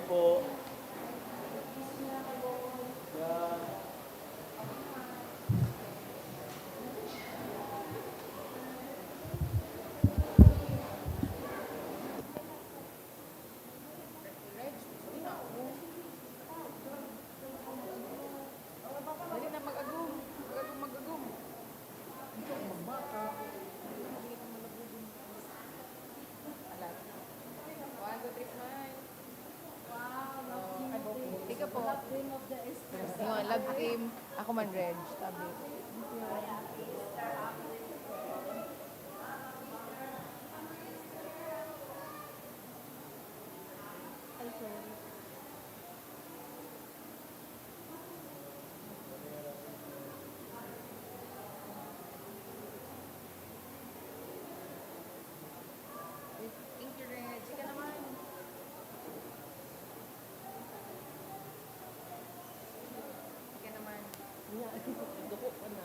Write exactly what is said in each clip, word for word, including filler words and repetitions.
Po. Yan. Dali na, mag-agum. Mag-agum, mag-agum. Alat. One, two, three, smile. Wow, love team. Ikaw po. Love team of the East. Yun, love team. Ako man, Reg, sabi. Ay, sorry. Thank you, Reg. Ika naman. Ika naman. Duko, ano,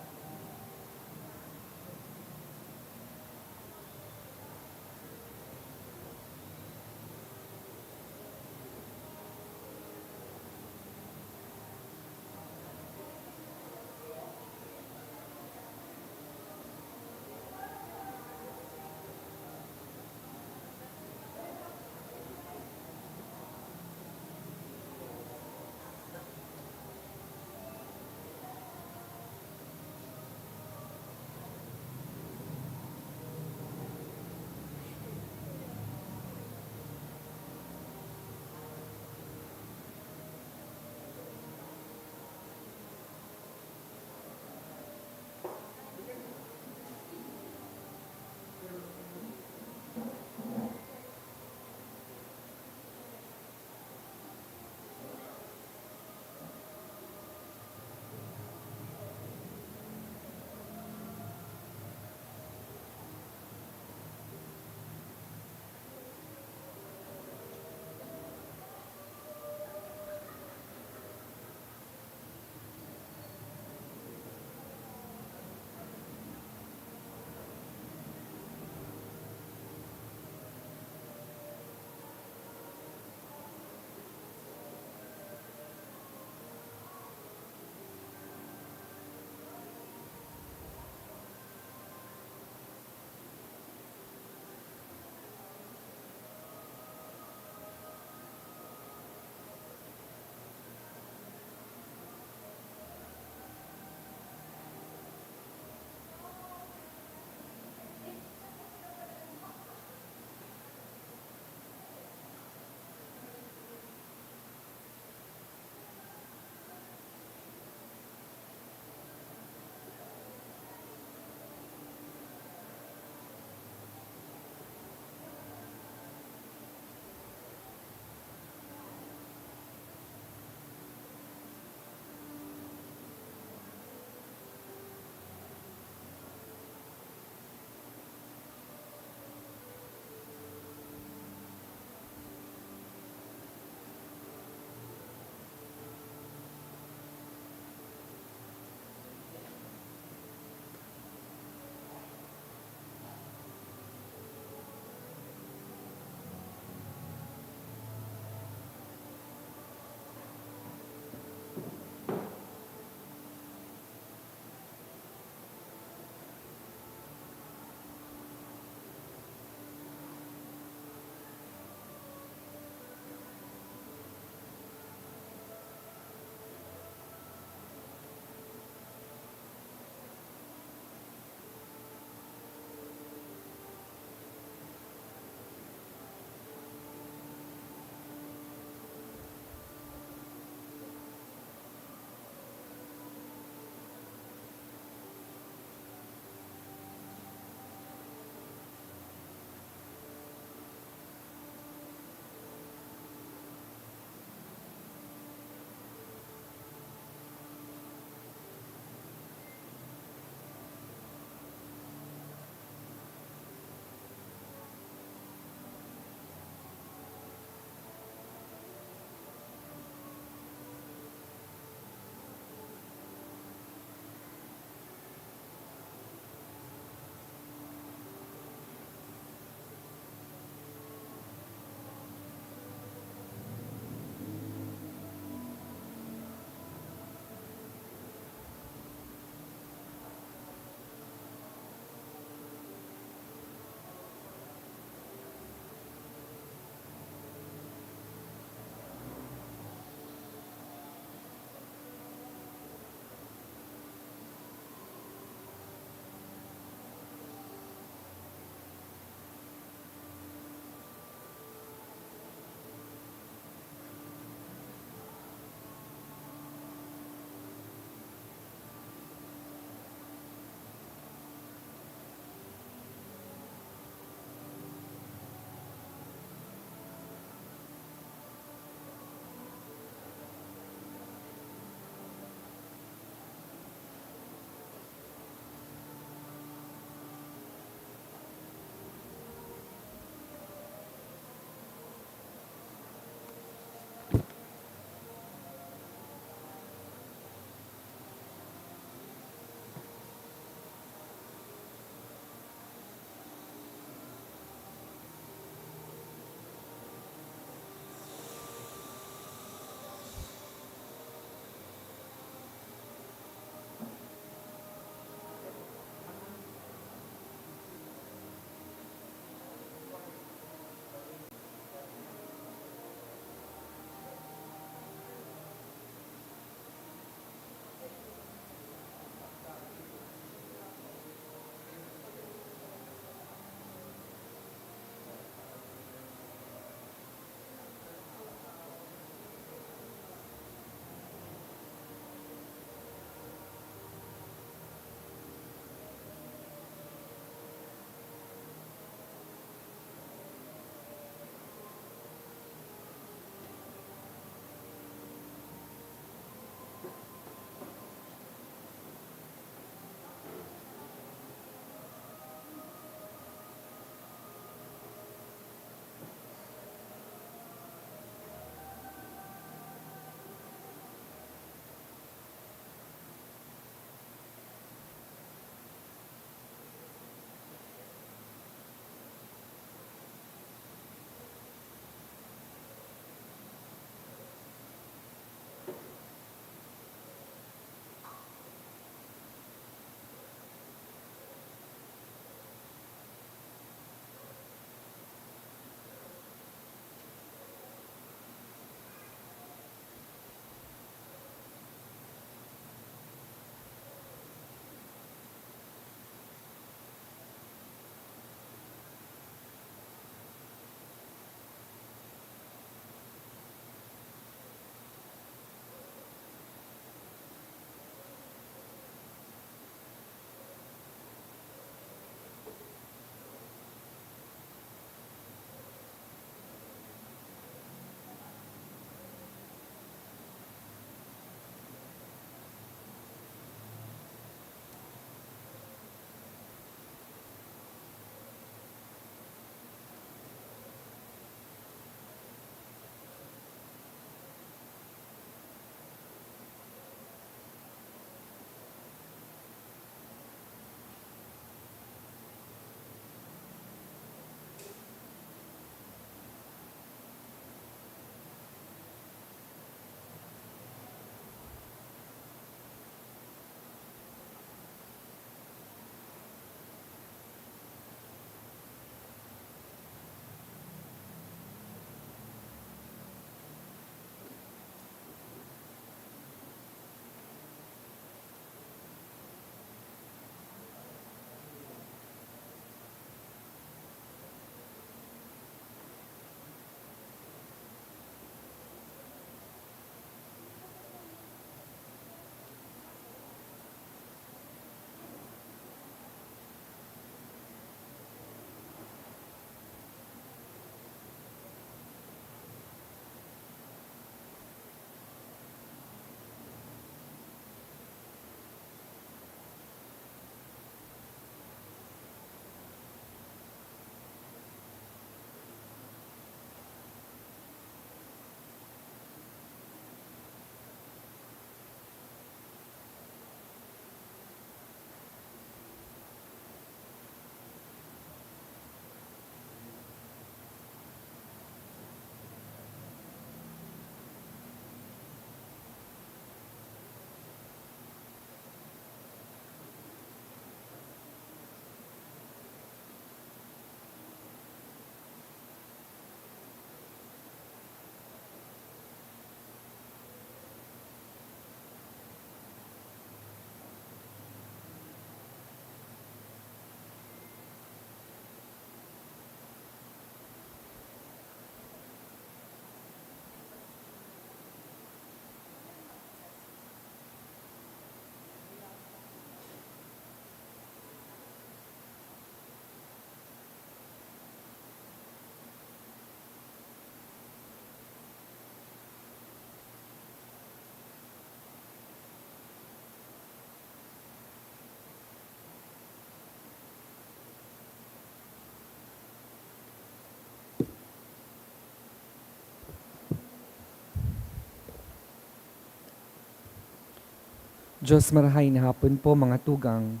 Diyos, marahay na hapon po, mga tugang.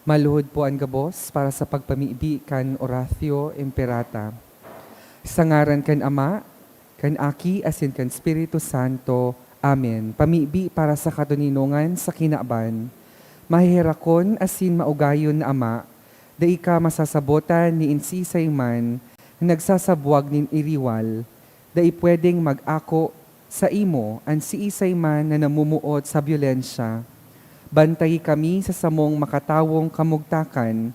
Maluhod po an gabos para sa pagpamibi kan Oratio Imperata. Sa ngaran kan Ama, kan Aki, asin kan Espiritu Santo. Amen. Pamibi para sa katoninongan sa kinaban. Maheherakon asin maugayon na Ama, dai ka masasabotan ni insisay man na nagsasabwag nin iriwal. Dai pwedeng mag-ako saimo an siisay man na namumuot sa byolensya. Bantayi kami sa samong makatawong kamugtakan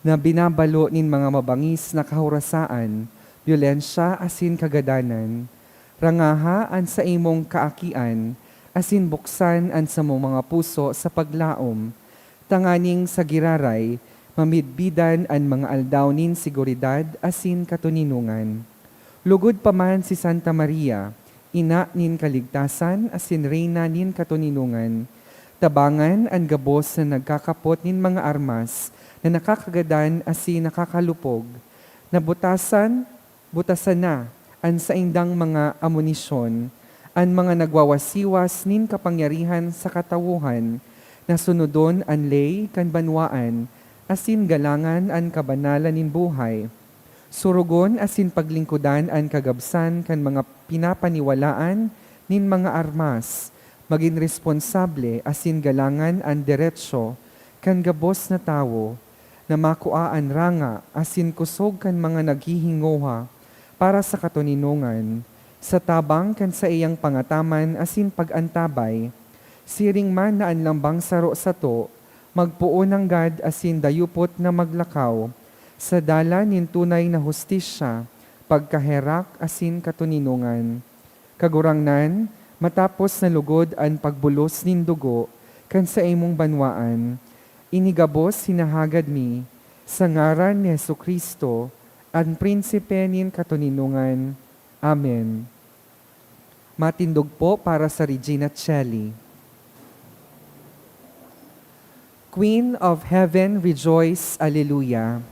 na binabalo nin mga mabangis na kahorasaan, byolensya asin kagadanan. Rangaha an saimong kaakian asin buksan an samong mga puso sa paglaom, tanganing sa giraray, mamidbidan an mga aldaw nin seguridad asin katoninongan. Lugod pa man si Santa Maria, ina nin kaligtasan asin reyna nin katoninongan, tabangan an gabos na nagkakapot nin mga armas na nakakagadan asin nakakalupog. Nabutasan, butasan na an saindang mga amunisyon, an mga nagwawasiwas nin kapangyarihan sa katawohan, na sunodon an ley kan banwaan asin galangan an kabanalan nin buhay. Surugon asin paglingkodan an kagabsan kan mga pinapaniwalaan nin mga armas, magin responsable asin galangan an deretso kan gabos na tawo, na makua an ranga asin kosog kan mga naghihingoha para sa katoninongan, sa tabang kan saiyang pangataman asin pag-antabay, siring man na an lambang saro sato magpoon nanggad asin dayupot na maglakaw sa dalan nin tunay na hustisya, pagkaherak asin katoninongan. Kagurangnan, matapos na lugod an pagbulos nin dugo kan saimong banwaan, ini gabos hinahagad mi sa ngaran ni Jesu-Cristo, an Prinsipe nin katoninongan. Amen. Matindog po para sa Regina Caeli. Queen of heaven, rejoice, Alleluia.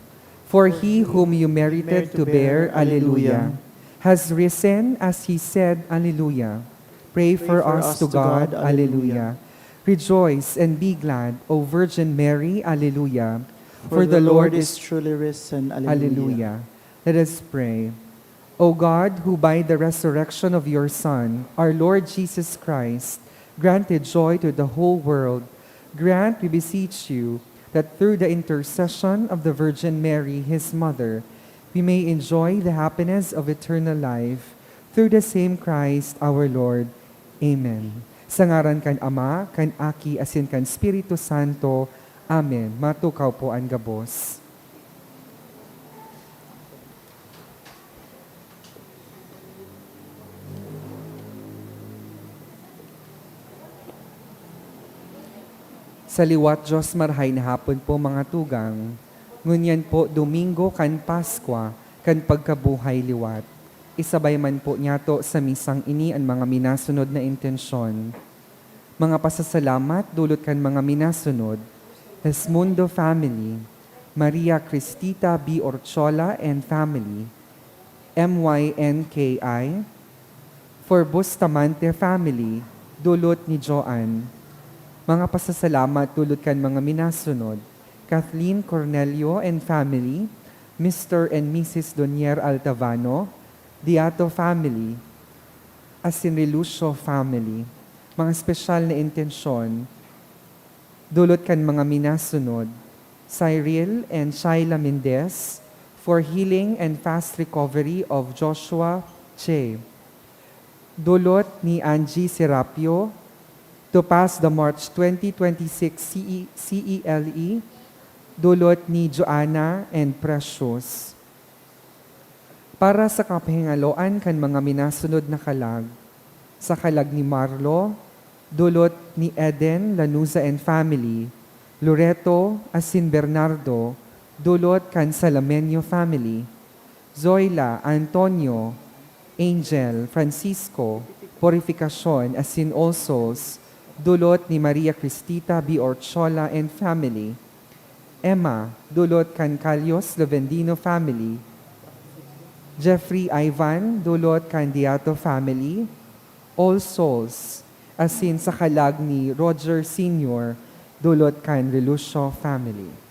For he whom you merited to bear, Alleluia, has risen as he said, Alleluia. Pray for us to God, Alleluia. Rejoice and be glad, O Virgin Mary, Alleluia. For the Lord is truly risen, Alleluia. Let us pray. O God, who by the resurrection of your Son, our Lord Jesus Christ, granted joy to the whole world, grant, we beseech you, that through the intercession of the Virgin Mary, his mother, we may enjoy the happiness of eternal life. Through the same Christ our Lord. Amen. Sa ngaran kan Ama, kan Aki, asin kan Espiritu Santo. Amen. Matukaw po an gabos. Sa liwat Diyos, marahay na hapon po, mga tugang. Ngunyan po, Domingo kan Paskwa, kan pagkabuhay liwat. Isabay man po niyato sa misang ini an mga minasunod na intensyon. Mga pasasalamat dulot kan mga minasunod: Hesmundo family, Maria Cristita B. Orchola and family, M Y N K I, for Bustamante family, dulot ni Joan. Mga pasasalamat dulot kan mga minasunod: Kathleen Cornelio and family, Mister and Missus Donier Altavano, Diato family, asin Relucio family. Mga espesyal na intensyon dulot kan mga minasunod: Cyril and Shyla Mendez, for healing and fast recovery of Joshua Che. Dulot ni Angie Serapio, to pass the March twenty twenty-six C E, C E L E, dulot ni Joanna and Precious. Para sa kapahingaloan kan mga minasunod na kalag, sa kalag ni Marlo, dulot ni Eden Lanuza and family, Loreto asin Bernardo, dulot kan Salamenyo family, Zoila, Antonio, Angel, Francisco, Purificacion asin All Souls, dulot ni Maria Cristita B. Orchola and family, Emma, dulot kan Calios Lovendino family, Jeffrey Ivan, dulot kan Diato family, All Souls, asin sa kalag ni Roger Senior, dulot kan Relucio family.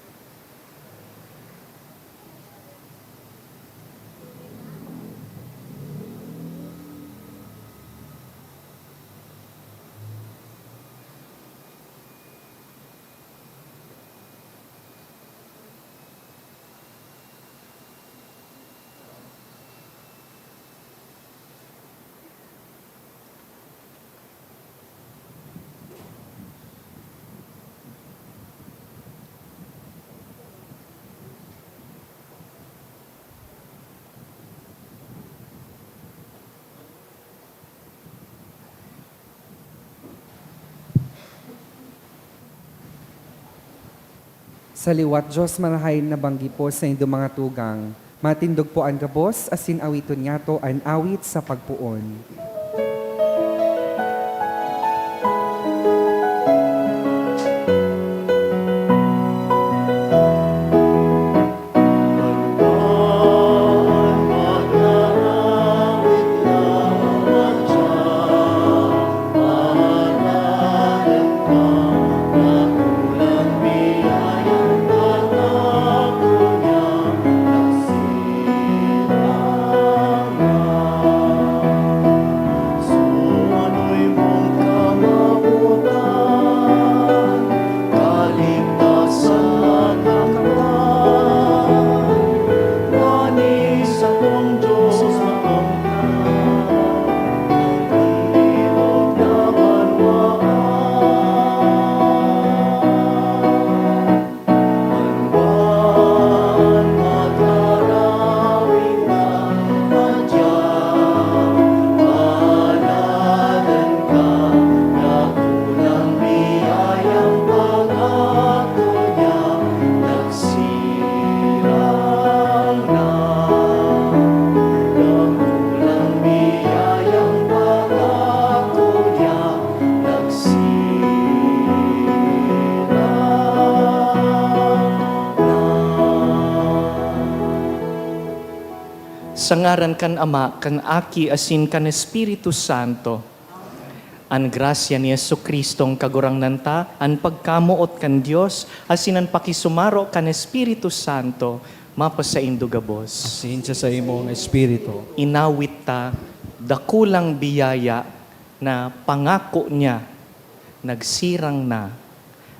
Sa liwat Dios marahay na banggi po saindo mga tugang. Matindog po an gabos, asin awiton niyato an awit sa pagpoon. Sa ngaran kan Ama, kan Aki, asin kan Espiritu Santo. An grasya ni Jesu-Cristong Kagurangnan ta, an pagkamoot kan Dios, asin an pakisumaro kan Espiritu Santo, mapasaindo gabos. Asin siya sa imong espiritu. Inawit ta, dakulang biyaya na pangako niya, nagsirang na.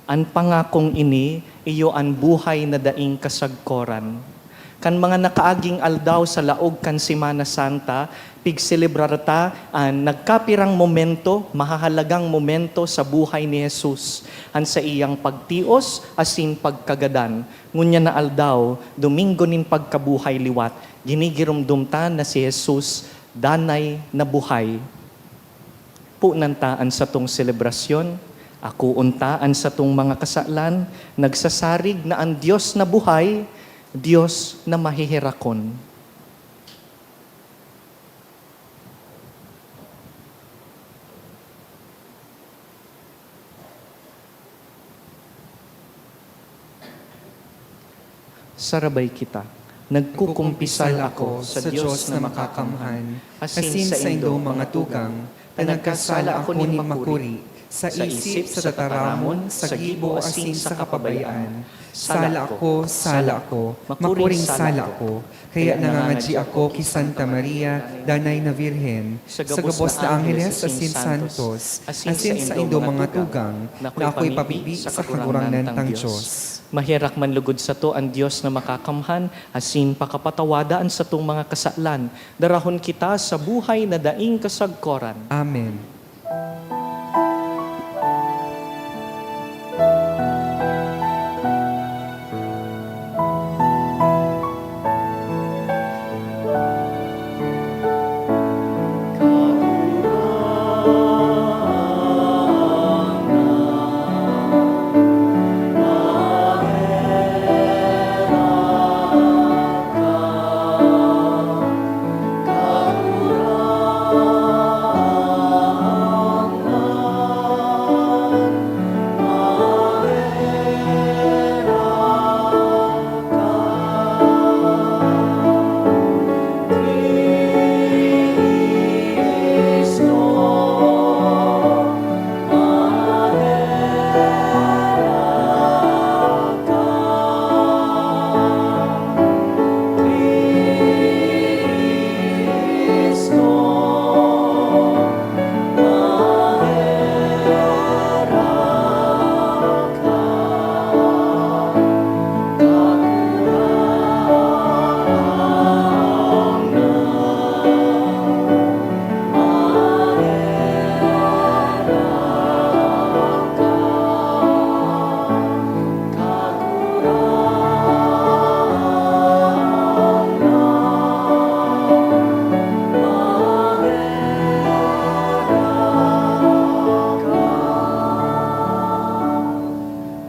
An pangakong ini iyo an buhay na daing kasagkoran. Kan mga nakaaging aldaw sa laog kan Semana Santa, pigselebrar ta an nagkapirang momento, mahahalagang momento sa buhay ni Jesus, an saiyang pagtios asin pagkagadan. Ngunyan na aldaw, Domingo nin Pagkabuhay Liwat, ginigiromdom ta na si Jesus danay na buhay. Punan ta an satong selebrasyon, akoon ta an satong mga kasalan, nagsasarig na an Dios na buhay, Dios na maheherakon. Sarabay kita. Nagkukumpisal ako sa Dios na makakamhan, asin sa indong mga tugang, ta nagkasala ako nin makuri, sa isip, sa tataramon, sa gibo, asin sa kapabayaan. Sala ako, sala ako, makuring sala ako. Kaya nangangadyi ako ki Santa Maria, Danay na Birhen, sa gabos na angheles asin santos, asin sa indong mga tugang, na ako'y pabibi sa Kagurangnan tang Dios. Maherak man lugod sato an Dios na makakamhan, asin pakapatawada an satong mga kasalan. Darahon kita sa buhay na daing kasagkoran. Amen.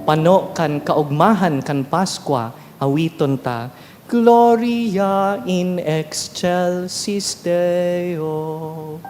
Pano kan kaogmahan kan Paskwa, awiton ta, Gloria in excelsis Deo.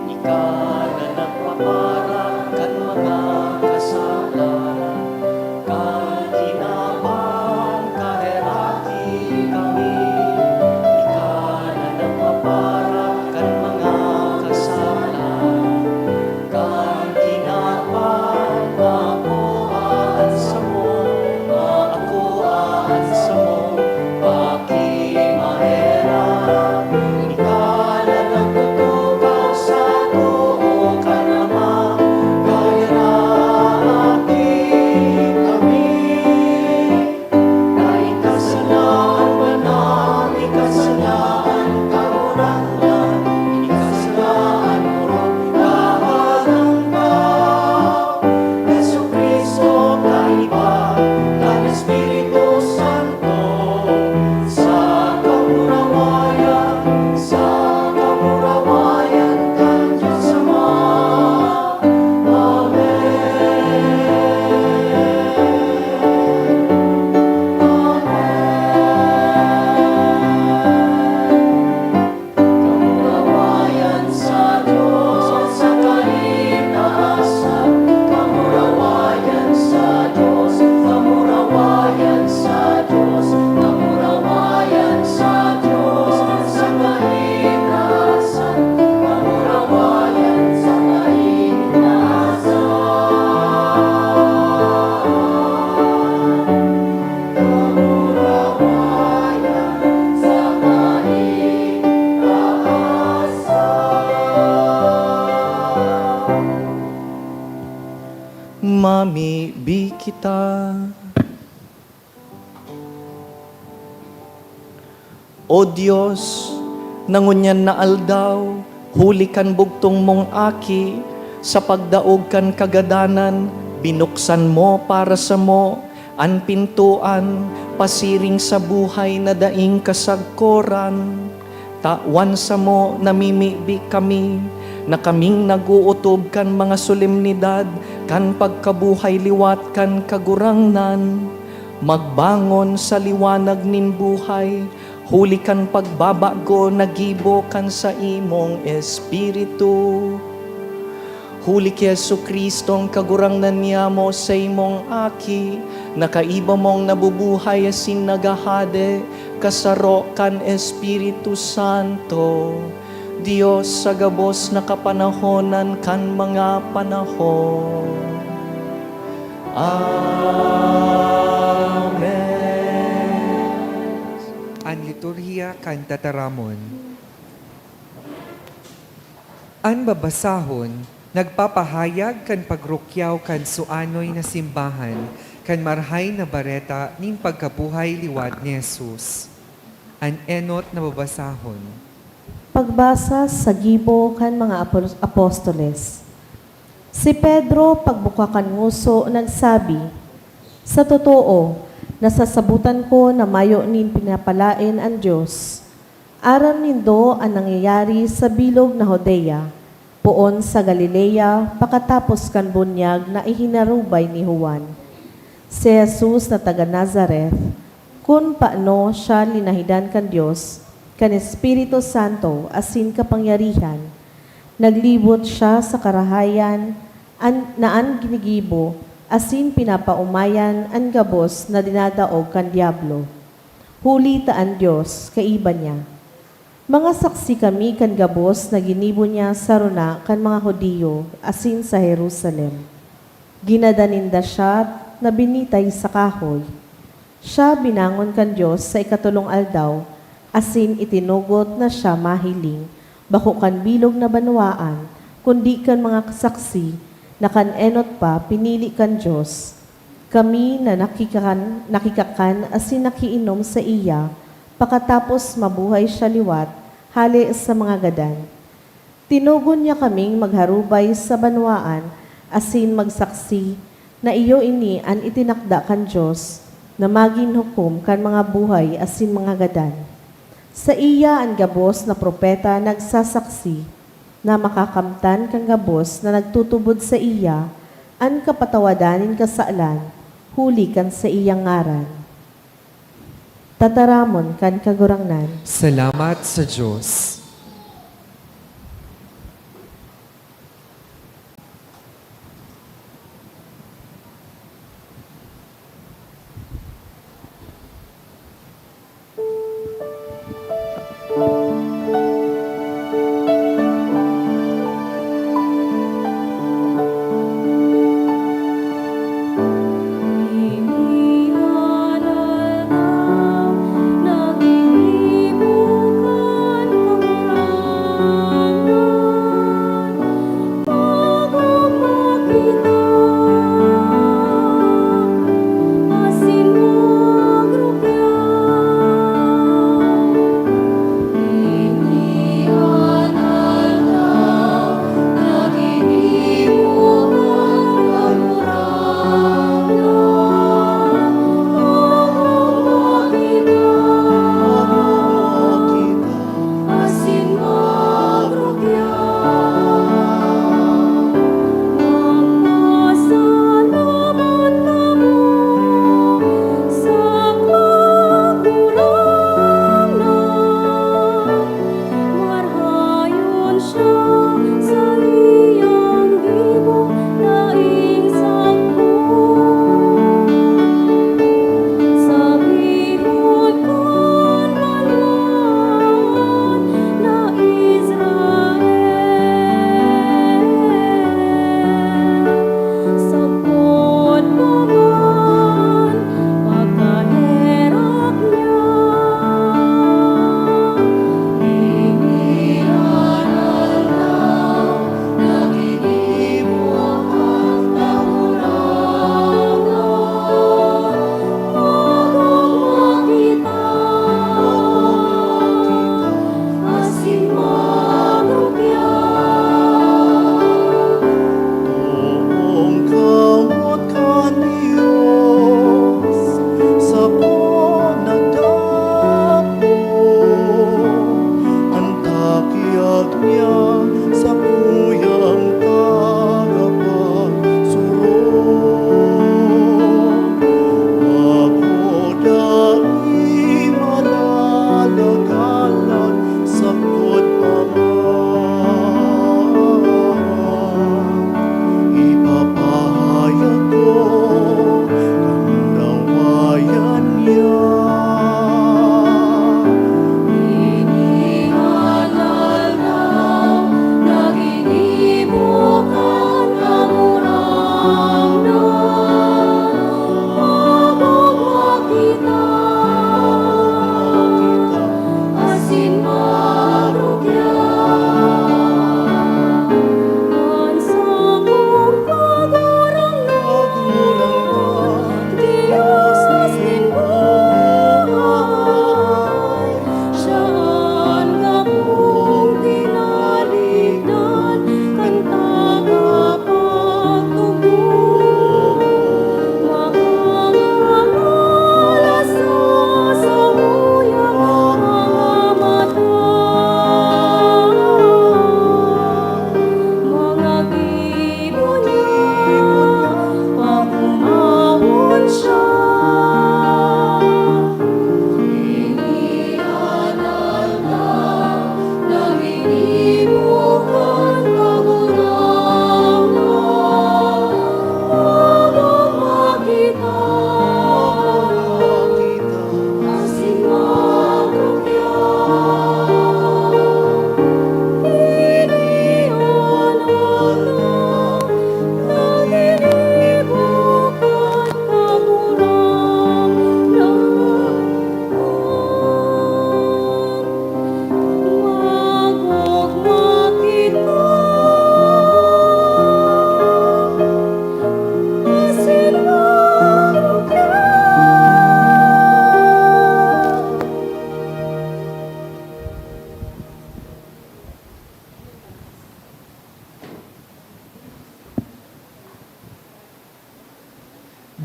Ika na nagpapara kan mga kasala, kan kinabang kaheraki kami. Ika na nagpapara kan mga kasala, kan kinabang makuhaan samo, makuhaan samo. Pakimaherak, ika na nagtutukaw sa too kan Ama, kaheraki kami. Dai kasalaan man an ikasalaan, Kagurangnan, ini kasalaan orog kahalang ka. Jesu-Cristo, kaiba kan Espiritu Santo, sa kamurawayan, sa kamurawayan kan Dios Ama. Amen. Amen. Kamurawayan sa Dios sa kaitaasan, kamurawayan sa Dios, kamurawayan sa Dios, kamurawayan sa Dios sa kaitaasan, kamurawayan sa kaitaasan. Mamibi kita. O Dios, na ngunyan na aldaw, huli kan bugtong mong Aki, sa pagdaog kan kagadanan, binuksan mo para samo an pintoan pasiring sa buhay na daing kasagkoran. Tawan samo namimibi kami na kaming nag-ootob kan mga solemnidad kan pagkabuhay liwat kan Kagurangnan, magbangon sa liwanag nin buhay, huli kan pagbabago na gibo kan saimong Espiritu. Huli ki Jesu-Cristo, an Kagurangnan niyamo, saimong Aki, na kaiba mong nabubuhay asin naghahade, kasaro kan Espiritu Santo, Dios sa gabos na kapanahonan kan mga panahon. Amen. An liturhiya kan tataramon. An babasahon nagpapahayag kan pagrukyaw kan suanoy na simbahan kan Marahay na Bareta nin pagkabuhay liwat ni Jesus. An enot na babasahon. Pagbasa sa gibo kan mga apos-, apostoles. Si Pedro, pagbuka kan ngoso, nagsabi, "Sa totoo, nasasabotan ko na mayo nin pinapalaen an Dios. Aram nindo an nangyayari sa bilog na Judea, poon sa Galilea, pakatapos kan bunyag na ihinarubay ni Juan, si Jesus na taga Nazareth, kun paano siya linahidan kan Dios, kan Espiritu Santo asin kapangyarihan. Naglibot siya sa karahayan an, na an ginigibo asin pinapaomayan an gabos na dinadaog kan Diablo, huli ta an Dios kaiba niya. Mga saksi kami kan gabos na ginibo niya sa rona kan mga Judio asin sa Jerusalem. Ginada ninda siya na binitay sa kahoy. Siya binangon kan Dios sa ikatolong aldaw, asin itinugot na siya mahiling, bako kan bilog na banwaan, kundi kan mga saksi na kan enot pa pinili kan Dios. Kami na nakikakan, nakikakan asin nakiinom saiya, pakatapos mabuhay siya liwat hale sa mga gadan. Tinugon niya kaming magharubay sa banwaan asin magsaksi na iyo ini an itinakda kan Dios na magin hukom kan mga buhay asin mga gadan. Saiya an gabos na propeta nagsasaksi na makakamtan kan gabos na nagtutubod saiya an kapatawadan nin kasalan huli kan saiyang ngaran." Tataramon kan Kagurangnan. Salamat sa Dios.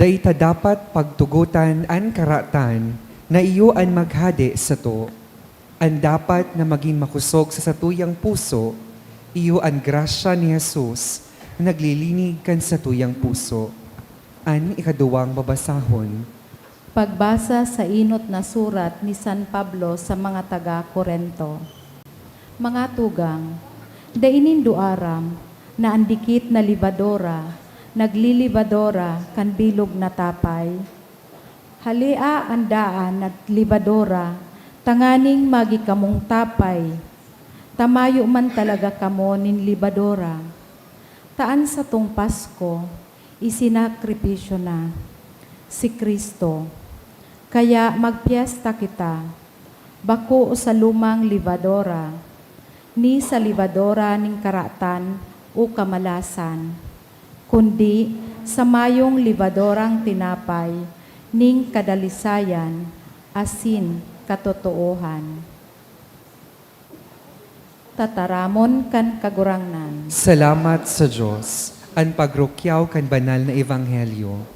Dai ta dapat pagtugotan an karatan na iyo an maghade sato. An dapat na magin makosog sa satuyang puso, iyo an grasya ni Jesus na naglilinig kan satuyang puso. An ikaduwang babasahon. Pagbasa sa enot na surat ni San Pablo sa mga taga Corinto. Mga tugang, dai nindo aram na an dikit na lebadora naglilebadora kan bilog na tapay? Halea an daan na lebadora tanganing magi kamong tapay, ta mayo man talaga kamo nin lebadora. Ta an satong Pasko isinakripisyo na, si Cristo. Kaya magpyesta kita, bako sa lumang lebadora, ni sa lebadora nin karatan o kamalasan, kundi sa mayong lebadorang tinapay nin kadalisayan asin katotoohan. Tataramon kan Kagurangnan. Salamat sa Dios. An pagrukyaw kan banal na ebanghelyo.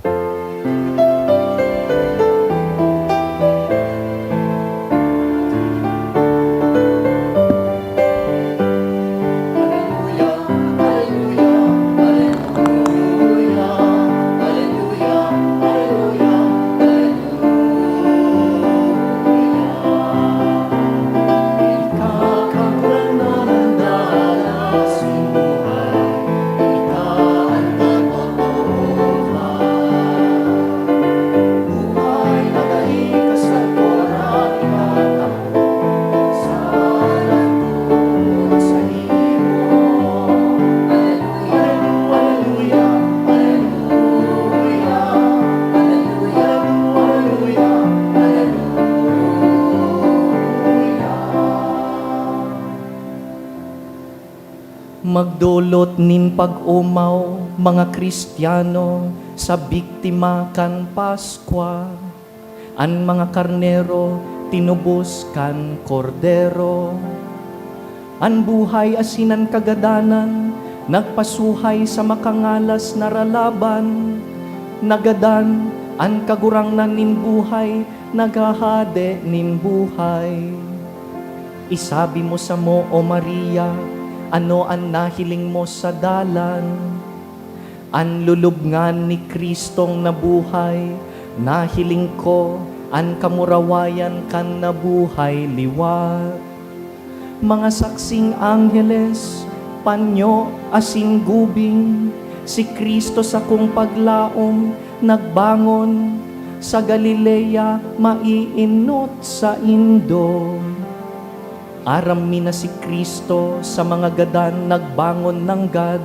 Magdolot nin pag-omaw, mga Kristiyano, sa biktima kan Paskwa. An mga karnero tinubos kan Kordero. An buhay asin an kagadanan nagpasuhay sa makangalas na ralaban. Nagadan, an Kagurangnan nin buhay naghahade nin buhay. Isabi mo samo, O Maria, ano an nahiling mo sa dalan? An lulubngan ni Cristong nabuhay, nahiling ko an kamurawayan kan nabuhay liwat. Mga saksing angheles, panyo asin gubing, si Cristo sakong paglaom nagbangon, sa Galilea maiinot saindo. Aram mi na si Cristo sa mga gadan nagbangon nanggad,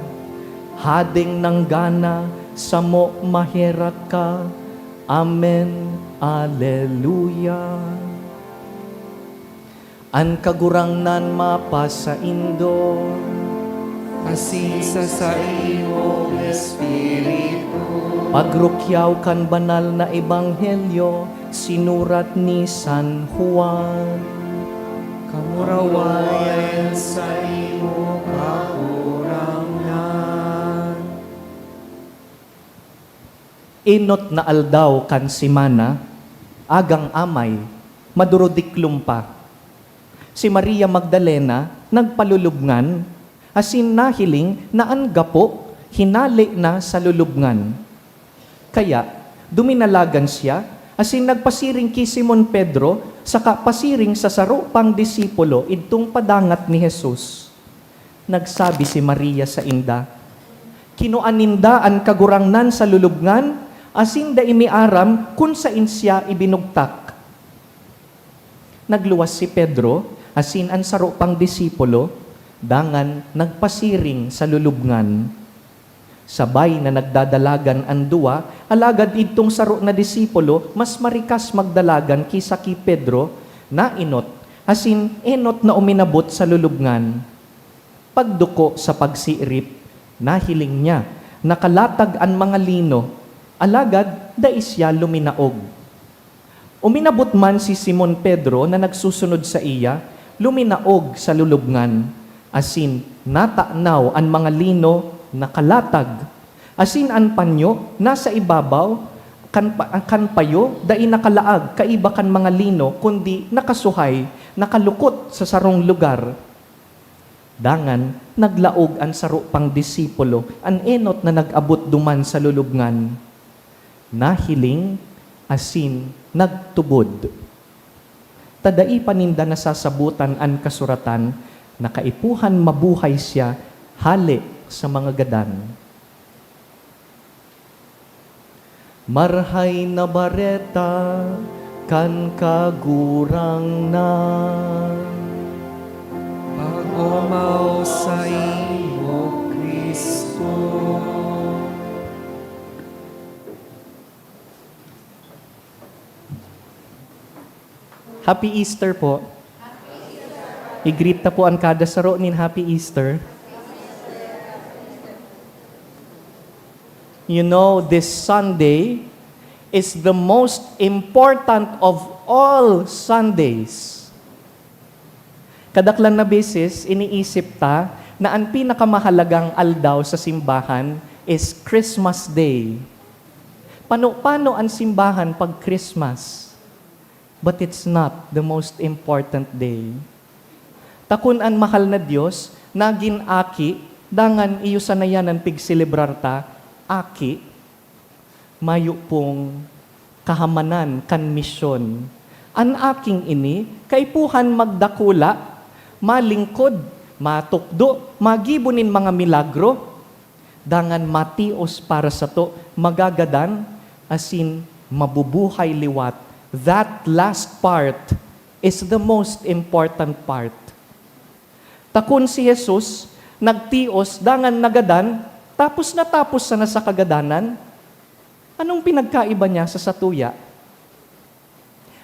Hadeng nanggana, samo maherak ka. Amen. Aleluya. An Kagurangnan mapasaindo. Asin sa saimong espiritu. Pagrukyaw kan banal na ebanghelyo sinurat ni San Juan. Kamurawayan saimo, Kagurangnan. Enot na aldaw kan semana, agang amay, madurudiklom pa. Si Maria Magdalena nagpalulubngan, asin nahiling na an gapo hinale na sa lulubngan. Kaya, duminalagan siya, asin nagpasiring ki Simon Pedro saka pasiring sa saro pang disipulo idtong padangat ni Jesus. Nagsabi si Maria sainda, "Kinua ninda an Kagurangnan sa lulubngan, asin dai mi aram kun saen siya ibinugtak." Nagluwas si Pedro asin an saro pang disipulo, dangan nagpasiring sa lulubngan. Sabay na nagdadalagan an duwa, alagad idtong saro na disipulo mas marikas magdalagan ki sa ki Pedro, naenot, asin enot na uminabot sa lulubngan. Pagduko sa pagsiirip, nahiling niya na kalatag an mga lino, alagad dai siya luminaog. Uminabot man si Simon Pedro na nagsusunod saiya, luminaog sa lulubngan, asin natanaw an mga lino na kalatag, asin an panyo na sa ibabaw, Kan pa-, kan payo, dai nakalaag kaiba kan mga lino, kundi nakasuhay, nakalukot sa sarong lugar. Dangan, naglaog an saro pang disipulo, an enot na nag-abot duman sa lulubngan. Nahiling asin nagtubod. Ta dai pa ninda nasasabotan an kasuratan na kaipuhan mabuhay siya hale sa mga gadan. Marhay na Bareta kan Kagurangnan. Pag-omaw saimo, Cristo. Happy Easter po. I-greet ta po an kada saro nin Happy Easter. You know, this Sunday is the most important of all Sundays. Kadaklan na beses, iniisip ta na an pinakamahalagang aldaw sa simbahan is Christmas Day. Pano-pano an simbahan pag Christmas? But it's not the most important day. Ta kun an mahal na Dios nagin aki, dangan iyo sana yan an pigselebrar ta, aki, mayo pong kahamanan kan misyon. An aking ini kaipuhan magdakula, malingkod, matukdo, magibo nin mga milagro, dangan matios para sato, magagadan, asin mabubuhay liwat. That last part is the most important part. Ta kun si Jesus nagtios dangan nagadan, tapos natapos sana sa kagadanan, anong pinagkaiba niya sa satuya?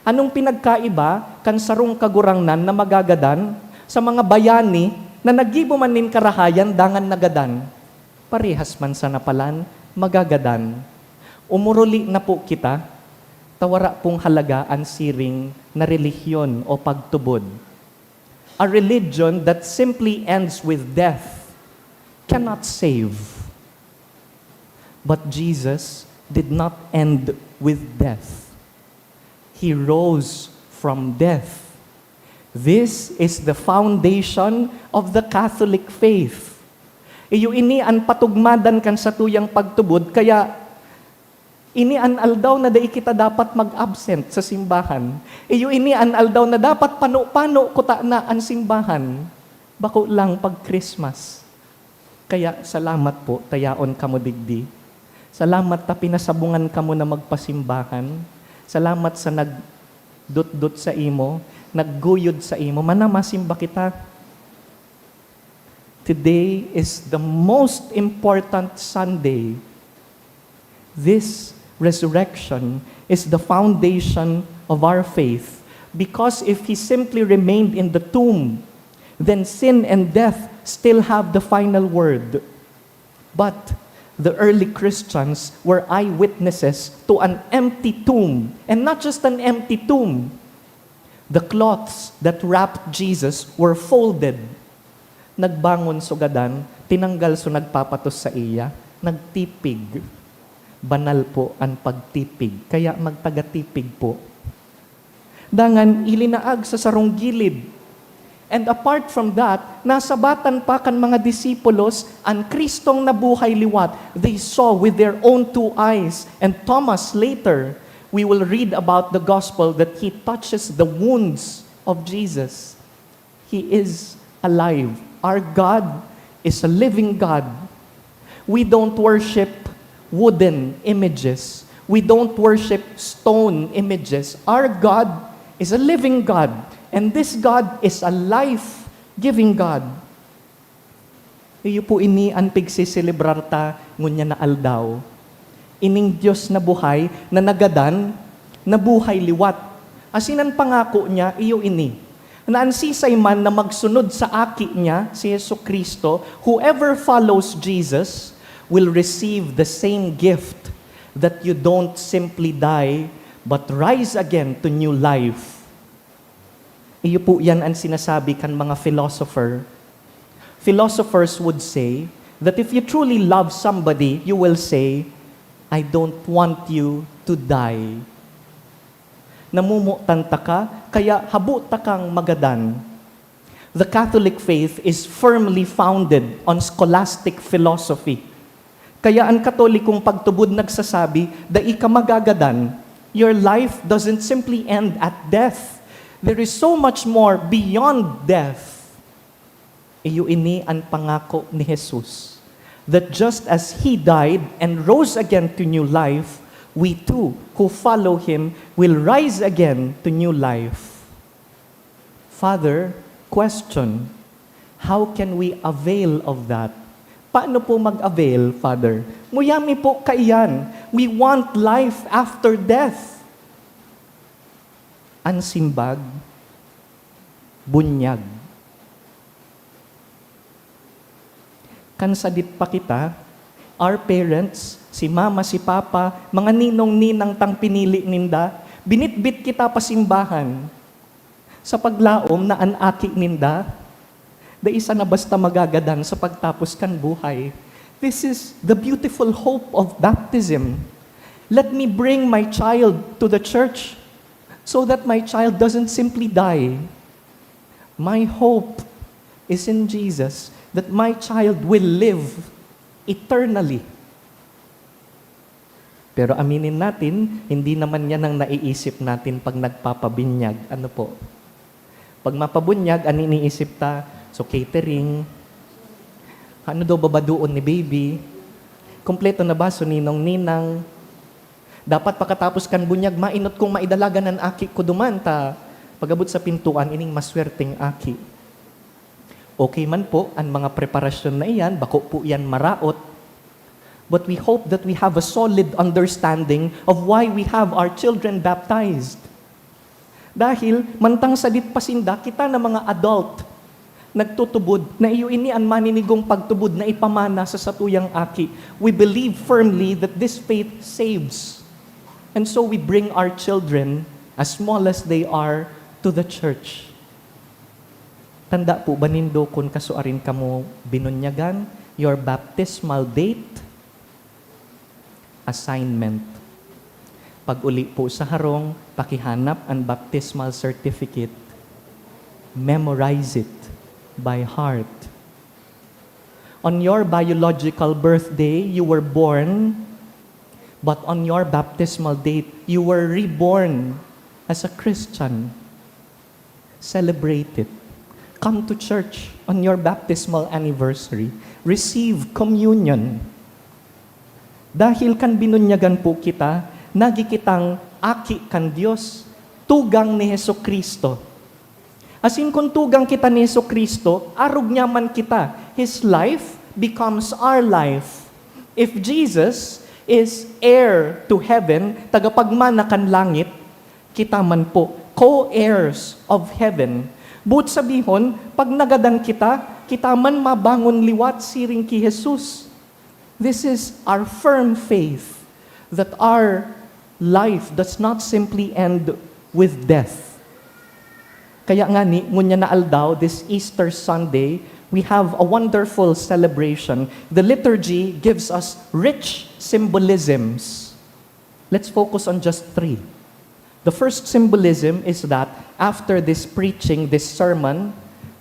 Anong pinagkaiba kan sarong Kagurangnan na magagadan sa mga bayani na naggibo man nin karahayan dangan nagadan? Parehas man sana palan magagadan. Umoroli na po kita, ta wara pong halaga an siring na relihiyon o pagtubod. A religion that simply ends with death cannot save. But Jesus did not end with death. He rose from death. This is the foundation of the Catholic faith. Iyo ini an patugmadan kan satuyang pagtubod, kaya ini an aldaw na dai kita dapat mag-absent sa simbahan. Iyo ini an aldaw na dapat pano-pano kutana an simbahan. Bako lang pag Christmas. Kaya salamat po ta yaon kamo digdi. Salamat ta pinasabungan kamo na magpasimbahan. Salamat sa nagdutdot saimo, nagguyod saimo. Mana, masimba kita. Today is the most important Sunday. This resurrection is the foundation of our faith, because if he simply remained in the tomb, then sin and death still have the final word. But the early Christians were eyewitnesses to an empty tomb, and not just an empty tomb. The cloths that wrapped Jesus were folded. Nagbangon sugadan, tinanggal so nagpapatos saiya, nagtipig. Banal po an pagtipig, kaya magtaga-tipig po. Dangan ilinaag sa sarong gilid. And apart from that, nasabatan pa kan mga disipulos an Cristong nabuhay liwat. They saw with their own two eyes. And Thomas later, we will read about the gospel that he touches the wounds of Jesus. He is alive. Our God is a living God. We don't worship wooden images. We don't worship stone images. Our God is a living God. And this God is a life-giving God. Iyo po ini an pigseselebrar ta ngunyan na aldaw. Ining Dios na buhay, na nagadan, nabuhay liwat. Asin an pangako niya, iyo ini, na an sisay man na magsunod sa Aki niya, si Jesu-Cristo, whoever follows Jesus will receive the same gift, that you don't simply die, but rise again to new life. Iyo po yan an sinasabi kan mga philosopher. Philosophers would say that if you truly love somebody, you will say, I don't want you to die. Namumutan taka, kaya habo takang magadan. The Catholic faith is firmly founded on scholastic philosophy. Kaya an Katolikong pagtubod nagsasabi, dai ka magagadan. Your life doesn't simply end at death. There is so much more beyond death. Iyo ini an pangako ni Jesus, that just as He died and rose again to new life, we too, who follow Him, will rise again to new life. Father, question, how can we avail of that? Paano po mag-avail, Father? Nguya mi po kaiyan. We want life after death. An simbag, bunyag. Kan sadit pa kita, our parents, si mama, si papa, mga ninong-ninang tang pinili ninda, binitbit kita pa simbahan. Sa paglaom na an aki ninda, dai sana basta magagadan sa pagtapos kan buhay. This is the beautiful hope of baptism. Let me bring my child to the church so that my child doesn't simply die. My hope is in Jesus, that my child will live eternally. Pero aminin natin, hindi naman yan ang naiisip natin pag nagpapabinyag. Ano po? Pag mapabunyag, ang iniisip ta, so catering, ano daw babadoon ni baby? Kompleto na ba so ninong-ninang? Dapat pakatapos kan bunyag, mainot kong maidalagan an aki ko duman, ta pag-abot sa pintuan, ining maswerteng aki. Okay man po an mga preparasyon na iyan, bako po iyan maraot. But we hope that we have a solid understanding of why we have our children baptized. Dahil mantang sadit pa sinda, kita na mga adult, nagtutubod na iyo ini an maninigong pagtubod na ipamana sa satuyang aki. We believe firmly that this faith saves. And so we bring our children, as small as they are, to the church. Tanda po ba nindo kun kasuarin kamo binunyagan? Your baptismal date, assignment. Pag-uli po sa harong, pakihanap an baptismal certificate. Memorize it by heart. On your biological birthday, you were born, but on your baptismal date, you were reborn as a Christian. Celebrate it. Come to church on your baptismal anniversary. Receive communion. Dahil kan binunyagan po kita, nagi kitang aki kan Dios, tugang ni Jesu-Cristo. Asin kun tugang kita ni Jesu-Cristo, arog niya man kita. His life becomes our life. If Jesus is heir to heaven, tagapagmana kan langit, kita man po, co-heirs of heaven. Boot sabihon, pag nagadan kita, kita man mabangon liwat siring ki Jesus. This is our firm faith that our life does not simply end with death. Kaya ngani, ngunyan na aldaw, this Easter Sunday, we have a wonderful celebration. The liturgy gives us rich symbolisms. Let's focus on just three. The first symbolism is that after this preaching, this sermon,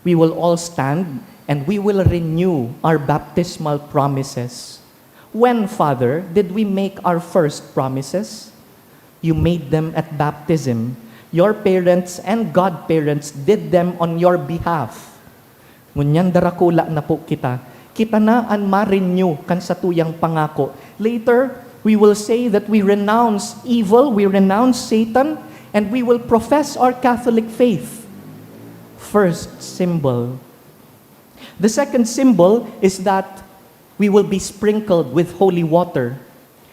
we will all stand and we will renew our baptismal promises. When, Father, did we make our first promises? You made them at baptism. Your parents and godparents did them on your behalf. Ngunyan darakula na po kita. Kita na an ma-renew kan satuyang pangako. Later, we will say that we renounce evil, we renounce Satan, and we will profess our Catholic faith. First symbol. The second symbol is that we will be sprinkled with holy water.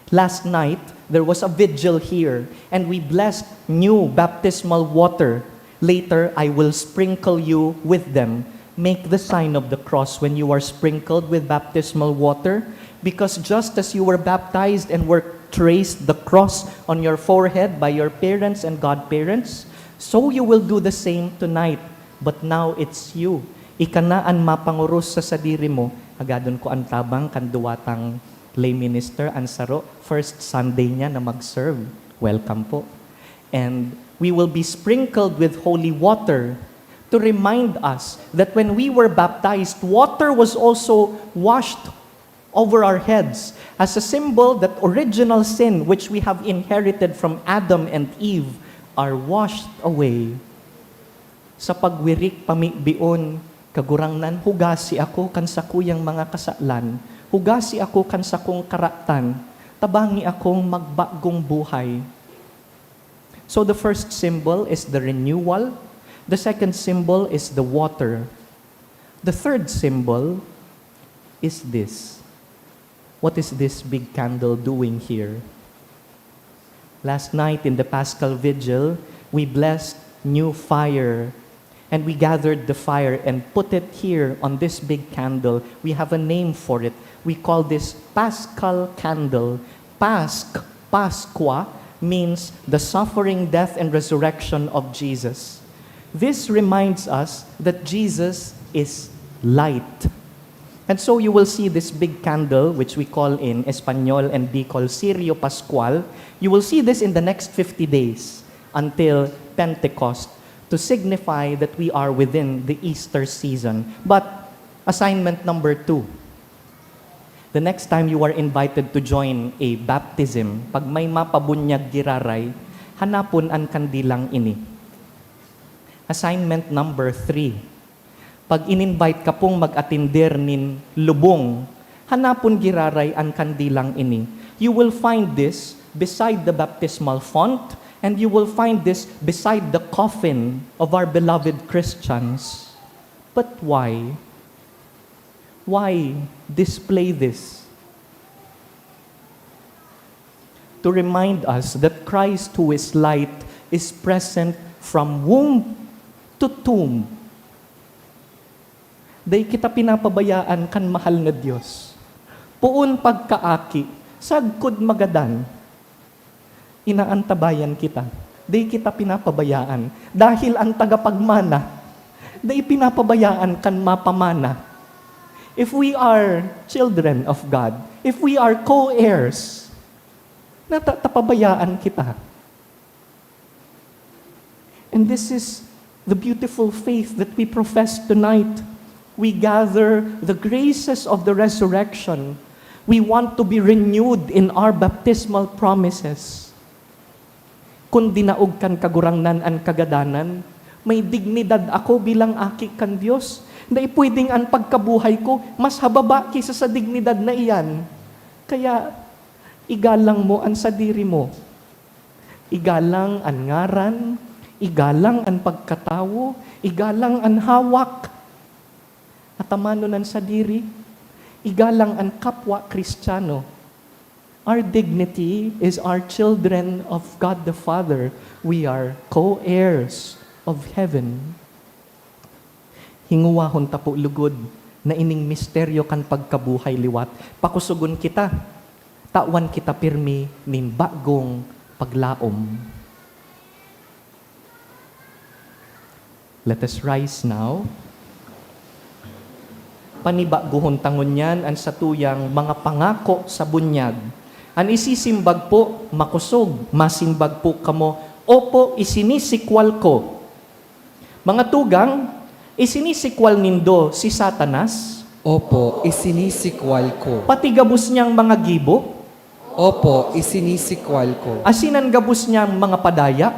Last night, there was a vigil here, and we blessed new baptismal water. Later, I will sprinkle you with them. Make the sign of the cross when you are sprinkled with baptismal water, because just as you were baptized and were traced the cross on your forehead by your parents and godparents, so you will do the same tonight. But now it's you. Ika na an mapangoros sa sadiri mo, agadon ko an tabang kan duwatang Lay minister, an saro, first Sunday niya na mag-serve. Welcome po. And we will be sprinkled with holy water to remind us that when we were baptized, water was also washed over our heads as a symbol that original sin which we have inherited from Adam and Eve are washed away. Sa pagwirik pamibion, Kagurangnan, hugasi ako kan sakuyang mga kasalan, hugasi ako kan sakong karatan, tabangi akong magbagong buhay. So the first symbol is the renewal. The second symbol is the water. The third symbol is this. What is this big candle doing here? Last night in the Paschal Vigil, we blessed new fire. And we gathered the fire and put it here on this big candle. We have a name for it. We call this Paschal candle. Pasch, Pascua, means the suffering, death, and resurrection of Jesus. This reminds us that Jesus is light. And so you will see this big candle, which we call in Espanyol and Bicol, Cirio Pascual. You will see this in the next fifty days until Pentecost to signify that we are within the Easter season. But assignment number two, the next time you are invited to join a baptism, pag may mapabunyag giraray, hanapon an kandilang ini. Assignment number three, pag in-invite ka pong mag-atender nin lubong, hanapon giraray an kandilang ini. You will find this beside the baptismal font, and you will find this beside the coffin of our beloved Christians. But why? Why display this? To remind us that Christ, who is light, is present from womb to tomb. Dai kita pinapabayaan kan mahal na Dios. Poon pagkaaki, sagkod magadan, inaantabayan kita. Dai kita pinapabayaan. Dahil ang tagapagmana, dai pinapabayaan kan mapamana. If we are children of God, if we are co-heirs, nata-, tapabayaan kita. And this is the beautiful faith that we profess tonight. We gather the graces of the resurrection. We want to be renewed in our baptismal promises. Kun dinaog kan Kagurangnan an kagadanan, may dignidad ako bilang aki kan Dios. Dai pwedeng an pagkabuhay ko mas hababa ki sa, sa dignidad na iyan. Kaya, igalang mo an sadiri mo. Igalang an ngaran, igalang an pagkatawo, igalang an hawak. Atamanon an sadiri, igalang an kapwa Kristiyano. Our dignity is our children of God the Father. We are co-heirs of heaven. Hingowahon ta po lugod na ining misteryo kan pagkabuhay liwat. Pakusogon kita. Tawan kita pirmi nin bagong paglaom. Let us rise now. Panibagohon ta ngunyan an satuyang mga pangako sa bunyag. An isisimbag po, makosog, masimbag po kamo, "Opo, isinisikwal ko." Mga tugang, isinisikwal nindo si Satanas? Opo, isinisikwal ko. Pati gabos niyang mga gibo? Opo, isinisikwal ko. Asin an gabos niyang mga padaya?